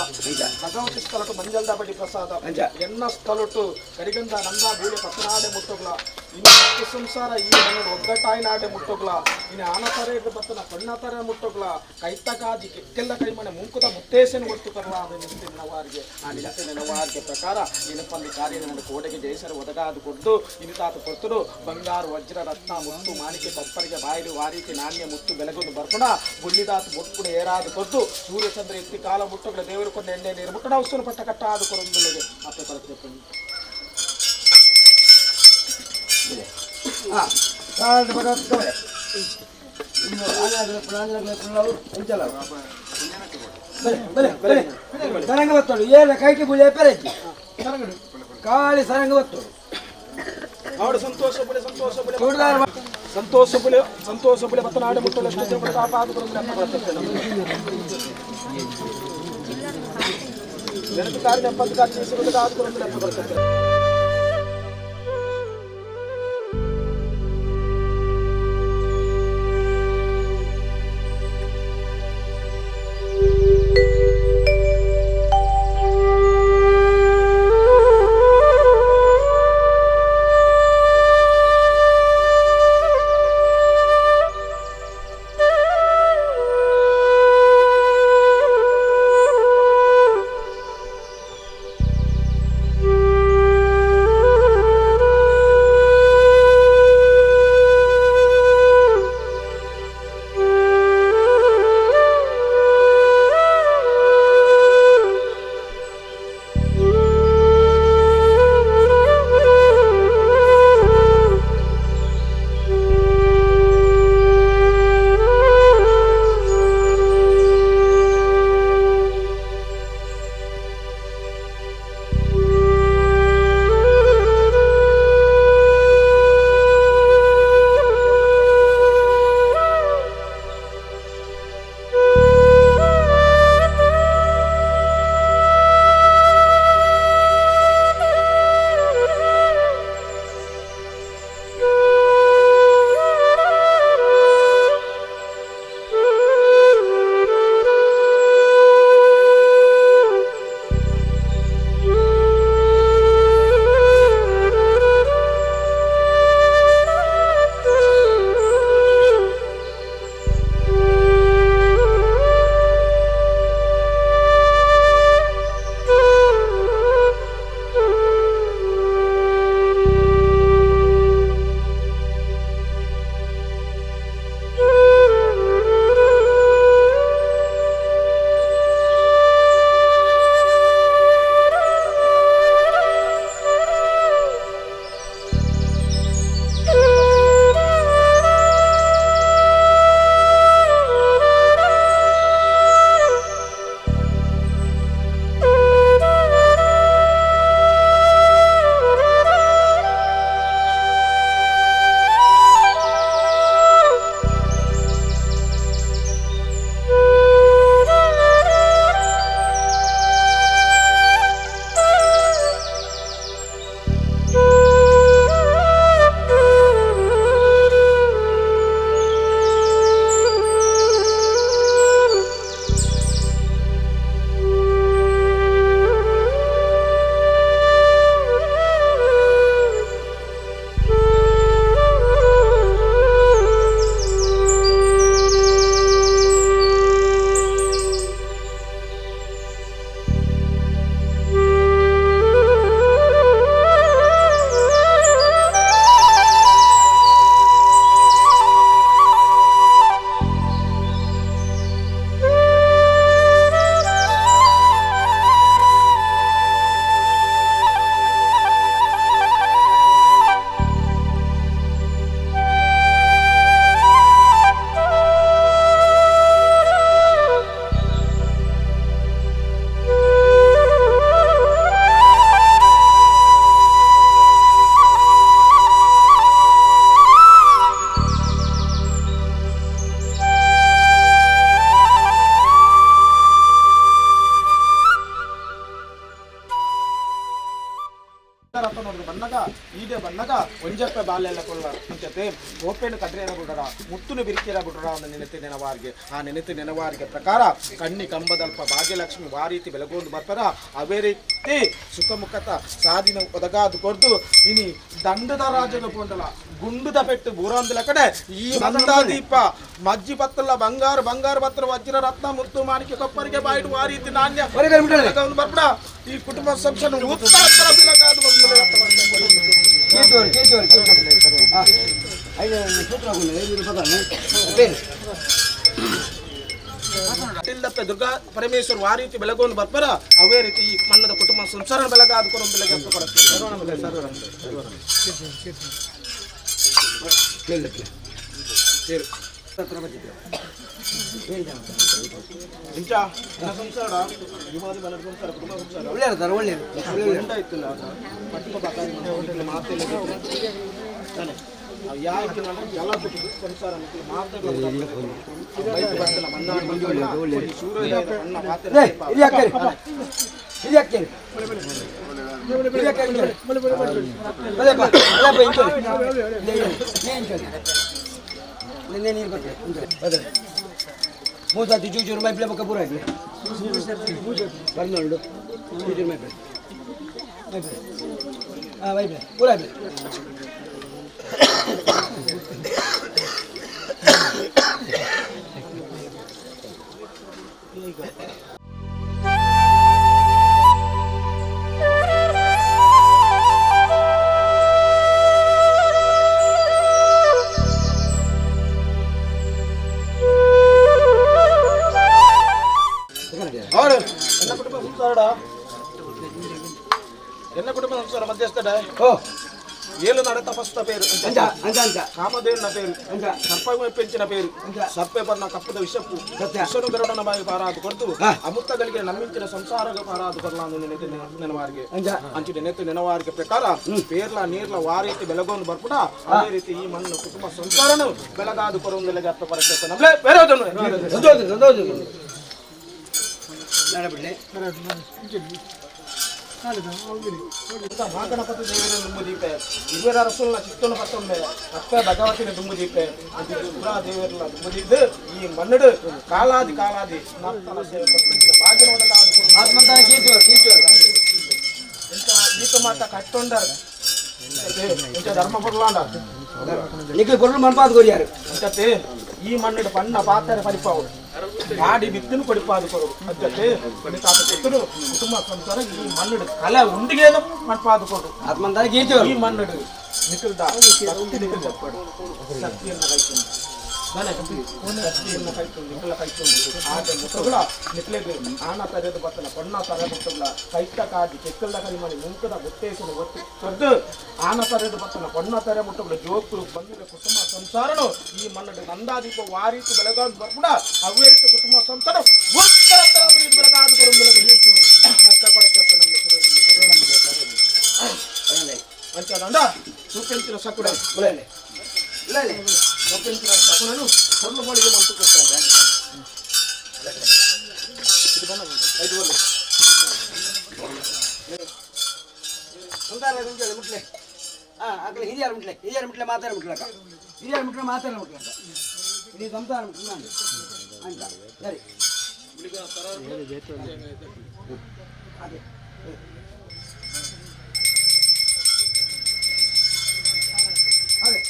ಭಗವತಿ ಸ್ಥಳಟು ಮಂಜಲ್ದ ಬಡಿ ಪ್ರಸಾದ ಎನ್ನ ಸ್ಥಳಟು ಕರಿಗಂಧ ನಂದ ಬೂಳೆ ಪತ್ತನಾಡೆ ಮುಟ್ಟುಗಳ ಇನ್ನು ಹತ್ತು ಸಂಸಾರ ಈ ಮನೆ ಒಗ್ಗಟ್ಟಾಯಿನಾಡೆ ಮುಟ್ಟುಗಳ ಇನ್ನು ಆನತರೆ ಬತ್ತನ ಕಣ್ಣತರೆ ಮುಟ್ಟುಗಳ ಕೈತಗಾಜಿ ಕೆಕ್ಕೆಲ್ಲ ಕೈಮನೆ ಮುಂಕುದ ಮುತ್ತೇಸನ ಒತ್ತು ಕರ್ಲ ನೆನವಾರಿಗೆ ಆ ನಿಲತೆ ನೆನವಾರಿಗೆ ಪ್ರಕಾರ ಇನಪಲ್ಲಿ ಕಾರ್ಯ ನನ್ನ ಕೋಟೆಗೆ ಜಯಸರ ಒದಗಾದು ಕೊಟ್ಟು ಇನಿತಾತ ಕೊರ್ತರು ಬಂಗಾರು ವಜ್ರ ರತ್ನ ಮುತ್ತು ಮಾಣಿಕೆ ಪಪ್ಪರಿಗೆ ಬಾಯಿಲು ವಾರೀತಿ ನಾಣ್ಯ ಮುತ್ತು ಬೆಲಗೊಂದು ಬರ್ಪಣ ಗುಳ್ಳಿದಾತು ಮುಟ್ಪುಣ ಏರಾದು ಕೊದ್ದು ಸೂರ್ಯಚಂದ್ರ ಎತ್ತಿ ಕಾಲ ಮುಟ್ಟುಗಳ ದೇವರು ಕೊಂಡು ಎಣ್ಣೆ ನೀರು ಮುಟ್ಟಣ ಉಸುನು ಪಟ್ಟ ಕಟ್ಟಾದು ಕೊರೊಂದುಲೆಗೆ ಅಪ್ಪೆ ಬರುತ್ತೆ ಸರಂಗ ಬತ್ತೋಡು ಏನ ಕೈಟಿ ಪೂಜೆ ಪೆರಜ್ಜಿ ಕಾಳಿ ಸರಂಗ ಬತ್ತೋಡು ಅವಳು ಸಂತೋಷ ಬುಲೆ ಸಂತೋಷ ಬುಲೆ ಸಂತೋಷ ಬುಲೆ ಸಂತೋಷ ಬುಲೆ ಬತ್ತನಾಡು ಮುಟ್ಟಲು ಎಷ್ಟು ದೇವರು ಕಾಪಾದು వెనక కారిన ఎప్పటి కారు చేసి కాదు ఎప్పటి Thank you. ಇದೆ ಬನ್ನಗ ಒಂಜಪ್ಪೆ ಬಾಲೆಲ್ಲ ಕೊಲ್ಲ ಅಂಚತೆ ಗೋಪೆಣ್ಣು ಕಡ್ರೇರ ಬಿಡರ ಮುತ್ತುನು ಬಿರಿಕೆರ ಬಿಡರ ಒಂದು ನೆನೆತಿ ನೆನವಾರಿಗೆ ಆ ನೆನೆತಿ ನೆನವಾರಿಗೆ ಪ್ರಕಾರ ಕಣ್ಣಿ ಕಂಬದಲ್ಪ ಭಾಗ್ಯಲಕ್ಷ್ಮಿ ವಾರೀತಿ ಬೆಳಗೊಂಡು ಬರ್ತಾರ ಅವೇ ರೀತಿ ಸುಖಮುಖತ ಸಾಧಿನ ಒದಗಾದು ಕೊರ್ದು ಇನಿ ದಂಡದ ರಾಜದ ಪೊಂಡಲ ಗುಂಡುದ ಪೆಟ್ಟು ಬೂರಾಂದುಲ ಕಡೆ ಈ ನಂದಾದೀಪ ಮಜ್ಜಿ ಪತ್ತಲ್ಲ ಬಂಗಾರು ಬಂಗಾರು ಪತ್ರ ವಜ್ರ ರತ್ನ ಮುತ್ತು ಮಾಣಿಕ್ಯ ಕೊಪ್ಪರಿಗೆ ಬಾಯಿಡು ಆ ರೀತಿ ನಾಣ್ಯ ಬೆಳಗೊಂಡು ಬರ್ಪಡ ಈ ಕುಟುಂಬ ಸಂಸಾರ ಉತ್ತರ ಬೆಳಗಾದು ಬಂದು. ಕೇತುವರು ಕೇತುವರು ಕೇತುವರು. ಹಾಂ, ಐದು ಸೂತ್ರ ಐದು ಪದ ಬೇರೆ. ಇಲ್ಲಪ್ಪ ದುರ್ಗಾ ಪರಮೇಶ್ವರ್ ಆ ರೀತಿ ಬೆಳಗೊಂಡು ಬರ್ತಾರ ಅವೇ ರೀತಿ ಈ ಮನ್ನದ ಕುಟುಂಬ ಸಂಸಾರ ಬೆಳಗಾದು ಕೊರೊಂದು ಬೆಳಗ್ಗೆ ಇಂಚ ಸಂಸಾರ ಯುವಾದಿ ಬಲದ ಸಂಸಾರ ಕುಟುಂಬ ಸಂಸಾರ. ಒಳ್ಳೆಯದು ಸರ್, ಒಳ್ಳೆಯದು. ಉಂಟಾಯ್ತಿಲ್ಲ ಪಟ್ಟ ಬಾಕಾರಿ ಮಾತೆಲ್ಲ ತಾನೆ ಯಾಕೆ ಜಲ ಬಿಟ್ಟು ಸಂಸಾರ ಲೇ, ಇದು ಯಾಕೆ? ಇದು ಯಾಕೆ? ಇದು ಯಾಕೆ? ಬಲೆಪ್ಪ, ಬಲೆಪ್ಪ, ಇಂಚೋಲಿ. ಲೇ, ಲೇ, ಇಂಚೋಲಿ. ಲೇ, ನೀರು ಬರ್ತದೆ, ಇಂಚೋಲಿ. ಬರ್ತದೆ. ಮೂಸಾತಿ ಚೂಚೂರು ಮೈಪ್ಲೆ ಪಕ್ಕ ಪೂರ ಹಾಕ್ಲಿ. ಬರ್ನೋಡು. ಚೂಚೂರು ಮೈಪ್ಲೆ. ಮೈಪ್ಲೆ. ಹಾಂ, ಮೈಪ್ಲೆ. ಪೂರ ಹಾಕ್ಲಿ. ಹೌದು, ಎನ್ನ ಕುಟುಂಬ ಸಂಸಾರ ಎನ್ನ ಕುಟುಂಬ ಸಂಸಾರ ಮಧ್ಯಸ್ಥಡ. ಓ. ಏಳು ನಡ ತಪಸ್ತ ಪೇರು. ಅಂಚ ಅಂಚ ಅಂಚ. ಕಾಮಧೇನುನ ಪೇರು. ಅಂಚ. ಸರ್ಪమే ಪೆಂಚಿನ ಪೇರು. ಅಂಚ. ಸರ್ಪೆ ಬಣ್ಣ ಕಪ್ಪದ ವಿಷಪ್ಪು. ಸತ್ಯ. ವಿಷನು ಗರುಡನ ಬಾಯಿ ಪಾರಾದು ಕೊಡ್ತು. ಹಾ. ಅಮೃತಗಳಿಗೆ ನಮ್ಮಿಂಚಿನ ಸಂಸಾರಗ ಪಾರಾದು ಕೊರ್ಲಾಂದು ನೆನೆತು ನೆನವಾರಿಗೆ. ಅಂಚ. ಅಂಚು ನೆನೆತು ನೆನವಾರಿಗೆ ಪ್ರಕಾರ ಪೇರ್ಲ ನೀರ್ಲ ವಾರೀತಿ ಬೆಳಗೊಂದು ಬರ್ಪುಡ ಅದೇ ರೀತಿ ಈ ಮಣ್ಣು ಕುಟುಂಬ ಸಂಸಾರನು ಬೆಳಗಾದು ಕೊರೊಂದೆಲೆಗೆ ಅರ್ಥ ಪರಕ್ಕೆ ನಮ್ಲೆ ಬೇರೆ ಸಂತೋಷ ಸಂತೋಷ. ನಾಳೆ ಬಿಡ್ಲಿ. ಮಹಾಗಣಪತಿ ದೇವರ ದುಂಬುದೀಪೆ, ಇರುವರ ಅರಸುಲ್ನ ಚಿತ್ತನ ಪತ್ತೊಂಬೆ, ಅತ್ತ ಭಗವತಿನ ದುಂಬುದೀಪೆ, ಅಂಚೆ ಪುರಾ ದೇವರಲ್ಲ ದುಂಬುದೀದ್ದು ಈ ಮಣ್ಣಡು ಕಾಲಾದಿ ಕಾಲಾದಿ ನರ್ತನ ಸೇವೆ ಕೊಟ್ಟಿದ್ದ ಭಾಗ್ಯನೋದ. ಆತ್ಮಂತಾನ ಕೀರ್ತುವರು ಕೀರ್ತುವರು. ಇಂಥ ಈತ ಮಾತ ಕಟ್ಟೊಂಡ ಇಂಥ ಧರ್ಮ ಪೊರ್ಲಾಂಡ. ನಿಖಿಲ್ ಪೊರ್ಲು ಮನ್ಪಾದ್ ಕೊರಿಯಾರು. ಅಂಚತೆ ಈ ಮಣ್ಣಡು ಪಣ್ಣ ಪಾತ್ರೆ ಪಲಿಪಾವು ಪಾಡಿ ಬಿತ್ತನು ಕೊಡಿಪಾದು ಕೊರು ಅಂಚತೆ ತಾತ ಕೊತ್ತರು ಕುಟುಂಬ ಸಂಸಾರ ಈ ಮಣ್ಣಡು ಕಲೆ ಉಂಡಿಗೇನು ಮನ್ಪಾದು ಕೊರು. ಆತ್ಮಂತಾನ ಕೀರ್ತುವರು. ಈ ಮಣ್ಣಡು ನಿಖಿಲ್ದ ಭಕ್ತಿ ನಿಖಿಲ್ ಚಪ್ಪಾಡು ಶಕ್ತಿಯನ್ನ ಕೈಕೊಂಡು ನಾನೇ ಶಕ್ತಿಯನ್ನ ಕೈಕೊಂಡು ನಿಖಲ ಕೈಕೊಂಡು ಆಗ ಮುಟ್ಟುಗಳ ನಿಖಲೆಗೆ ಆನ ತರೆದು ಬತ್ತನ ಪೊಣ್ಣ ತರ ಮುಟ್ಟುಗಳ ಕೈತ ಕಾಜಿ ಕೆಕ್ಕಲ್ದ ಕರಿಮಣಿ ಮುಂಕದ ಗುತ್ತೇಸನ ಒತ್ತು ತೊದ್ದು ಆನ ತರೆದು ಬತ್ತನ ಪೊಣ್ಣ ತರ ಮುಟ್ಟುಗಳ ಜೋಕುಲು ಬಂದಿದ ಕುಟುಂಬ ಸಂಸಾರನು ಈ ಮಣ್ಣಡು ನಂದಾದೀಪ ವಾರೀತು ಬೆಳಗಾದು ಬರ್ಪುಡ ಅವ್ವೇ ರೀತಿ ಕುಟುಂಬ ಸಂಸಾರ ಉತ್ತರ ತರ ಬೆಳಗಾದು ಬರುಂಬೆಲಗು ಅಕ್ಕ ಕೊಡಕ್ಕೆ ನಮ್ಮ ಅಂಚದಂಡ ಸೂಪೆಂಚಿನ ಸಕುಡ. ಒಳ್ಳೆ ಒಳ್ಳೆ. ಸೂಪೆಂಚಿನ ಸಕುನನು ಸೊಳ್ಳು ಮಳಿಗೆ ಮಂತು ಕೊಡ್ತಾನೆ. ಇದು ಬಣ್ಣ ಐದು ಬಲ್ಲ. ಸಂಸಾರ ಗುಂಜಲೆ ಮುಟ್ಲೆ. ಹಾಂ, ಅಕ್ಲೆ ಹಿರಿಯರು ಮುಟ್ಲೆ, ಹಿರಿಯರು ಮುಟ್ಲೆ ಮಾತಾಡ ಮುಟ್ಲಕ್ಕ, ಹಿರಿಯರು ಮುಟ್ಲೆ ಮಾತಾಡ ಮುಟ್ಲಕ್ಕ. ಇದು ಸಂಸಾರ ಮುಟ್ಲೆ ನಾನು ಅಂತ ಸರಿ. ಅದೇ ಅದೇ.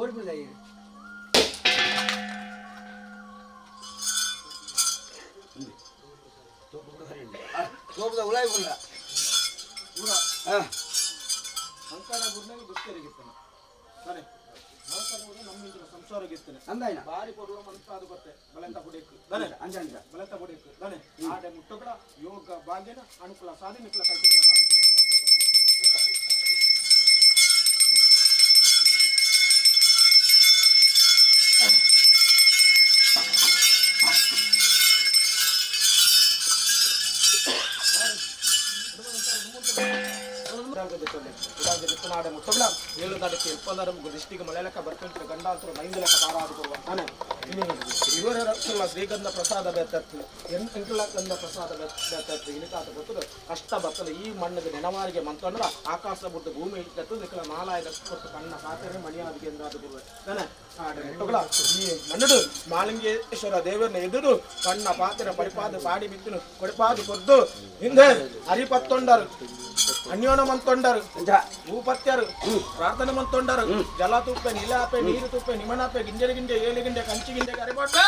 ಓಡಿಬಿಡ್ದ ಈಗ. ತೋಪದ ಉಳಾಯಿ ಬುಲ್ಲ. ಹಾಂ. ಅಂಕಣ ಗುರ್ನಾಗ ಗುರ್ತೇರಿಗಿತ್ತಾನೆ ಸರಿ ನಮ್ಮಿಂದಿನ ಸಂಸಾರಗಿತ್ತಾನೆ. ಅಂದಾಯ್ನ. ಬಾರಿ ಕೊಡುವ ಮನಸ್ಸಾದು ಗೊತ್ತೆ ಬಲಂತ ಬುಡೇಕು ದನೆ. ಅಂಚ ಅಂಚ. ಬಲಂತ ಬುಡೇಕು ದನೆ ಆಡೆ ಮುಟ್ಟುಗಳ ಯೋಗ ಭಾಗ್ಯನ ಅನುಕೂಲ ಸಾಧನೆ ನಿಖಲ ಕೈತು. ಉಡಾಗ ಮುಟ್ಟಬ್ಲ ಏಳು ನಡಕ್ಕೆ ಇಪ್ಪಂದರ ದೃಷ್ಟಿಗೆ ಮಳೆಲಕ್ಕ ಬರ್ಪಂಚಿನ ಗಂಡಾಂತರ ಮೈಂದಲಕ್ಕ ಪಾರಾದ ಕೊಡುವ ತಾನೆ. ಇವರ ರಕ್ಷಲ್ಲ ಶ್ರೀಗಂಧ ಪ್ರಸಾದ ಬೆತ್ತತ್ತು ಎಂಕಲ ಗಂಧ ಪ್ರಸಾದ ಬೆತ್ತತ್ತು ಇನಿತಾತ ಗೊತ್ತದು ಕಷ್ಟ ಬರ್ತದೆ. ಈ ಮಣ್ಣಿಗೆ ನೆನವಾರಿಗೆ ಮಂತಂದ್ರ ಆಕಾಶ ಬಿಟ್ಟು ಭೂಮಿ ಇಟ್ಟತ್ತು ನಿಕಲ ಮಾಲಾಯದ ಕೊಟ್ಟು ಕಣ್ಣ ಪಾತ್ರೆ ಮಣಿಯಾದಿಗೆ ಎಂದಾದ ಗುರುವೆ ತಾನೆ. ಮುಟ್ಟಗಳ ಈ ಮಣ್ಣುಡು ಮಾಲಿಂಗೇಶ್ವರ ದೇವರನ್ನ ಎದುರು ಕಣ್ಣ ಪಾತ್ರೆ ಪಡಿಪಾದ ಪಾಡಿ ಬಿತ್ತನು ಕೊಡಿಪಾದು ಕೊದ್ದು ಹಿಂದೆ ಹರಿಪತ್ತೊಂಡರು ಅನ್ಯೋನ ಮಂತೊಂಡರು ಭೂಪತ್ಯರು ಪ್ರಾರ್ಥನೆ ಮಂತೊಂಡರು ಜಲ ತುಪ್ಪೆ ನೀಲಾಪೆ ನೀರು ತುಪ್ಪೆ ನಿಮನಾಪೆ ಗಿಂಜರಿ ಗಿಂಜೆ ಏಳು ಗಿಂಜೆ ಕಂಚಿ ಗಿಂಜೆ ಕರಿಬೋಟ್ರೆ.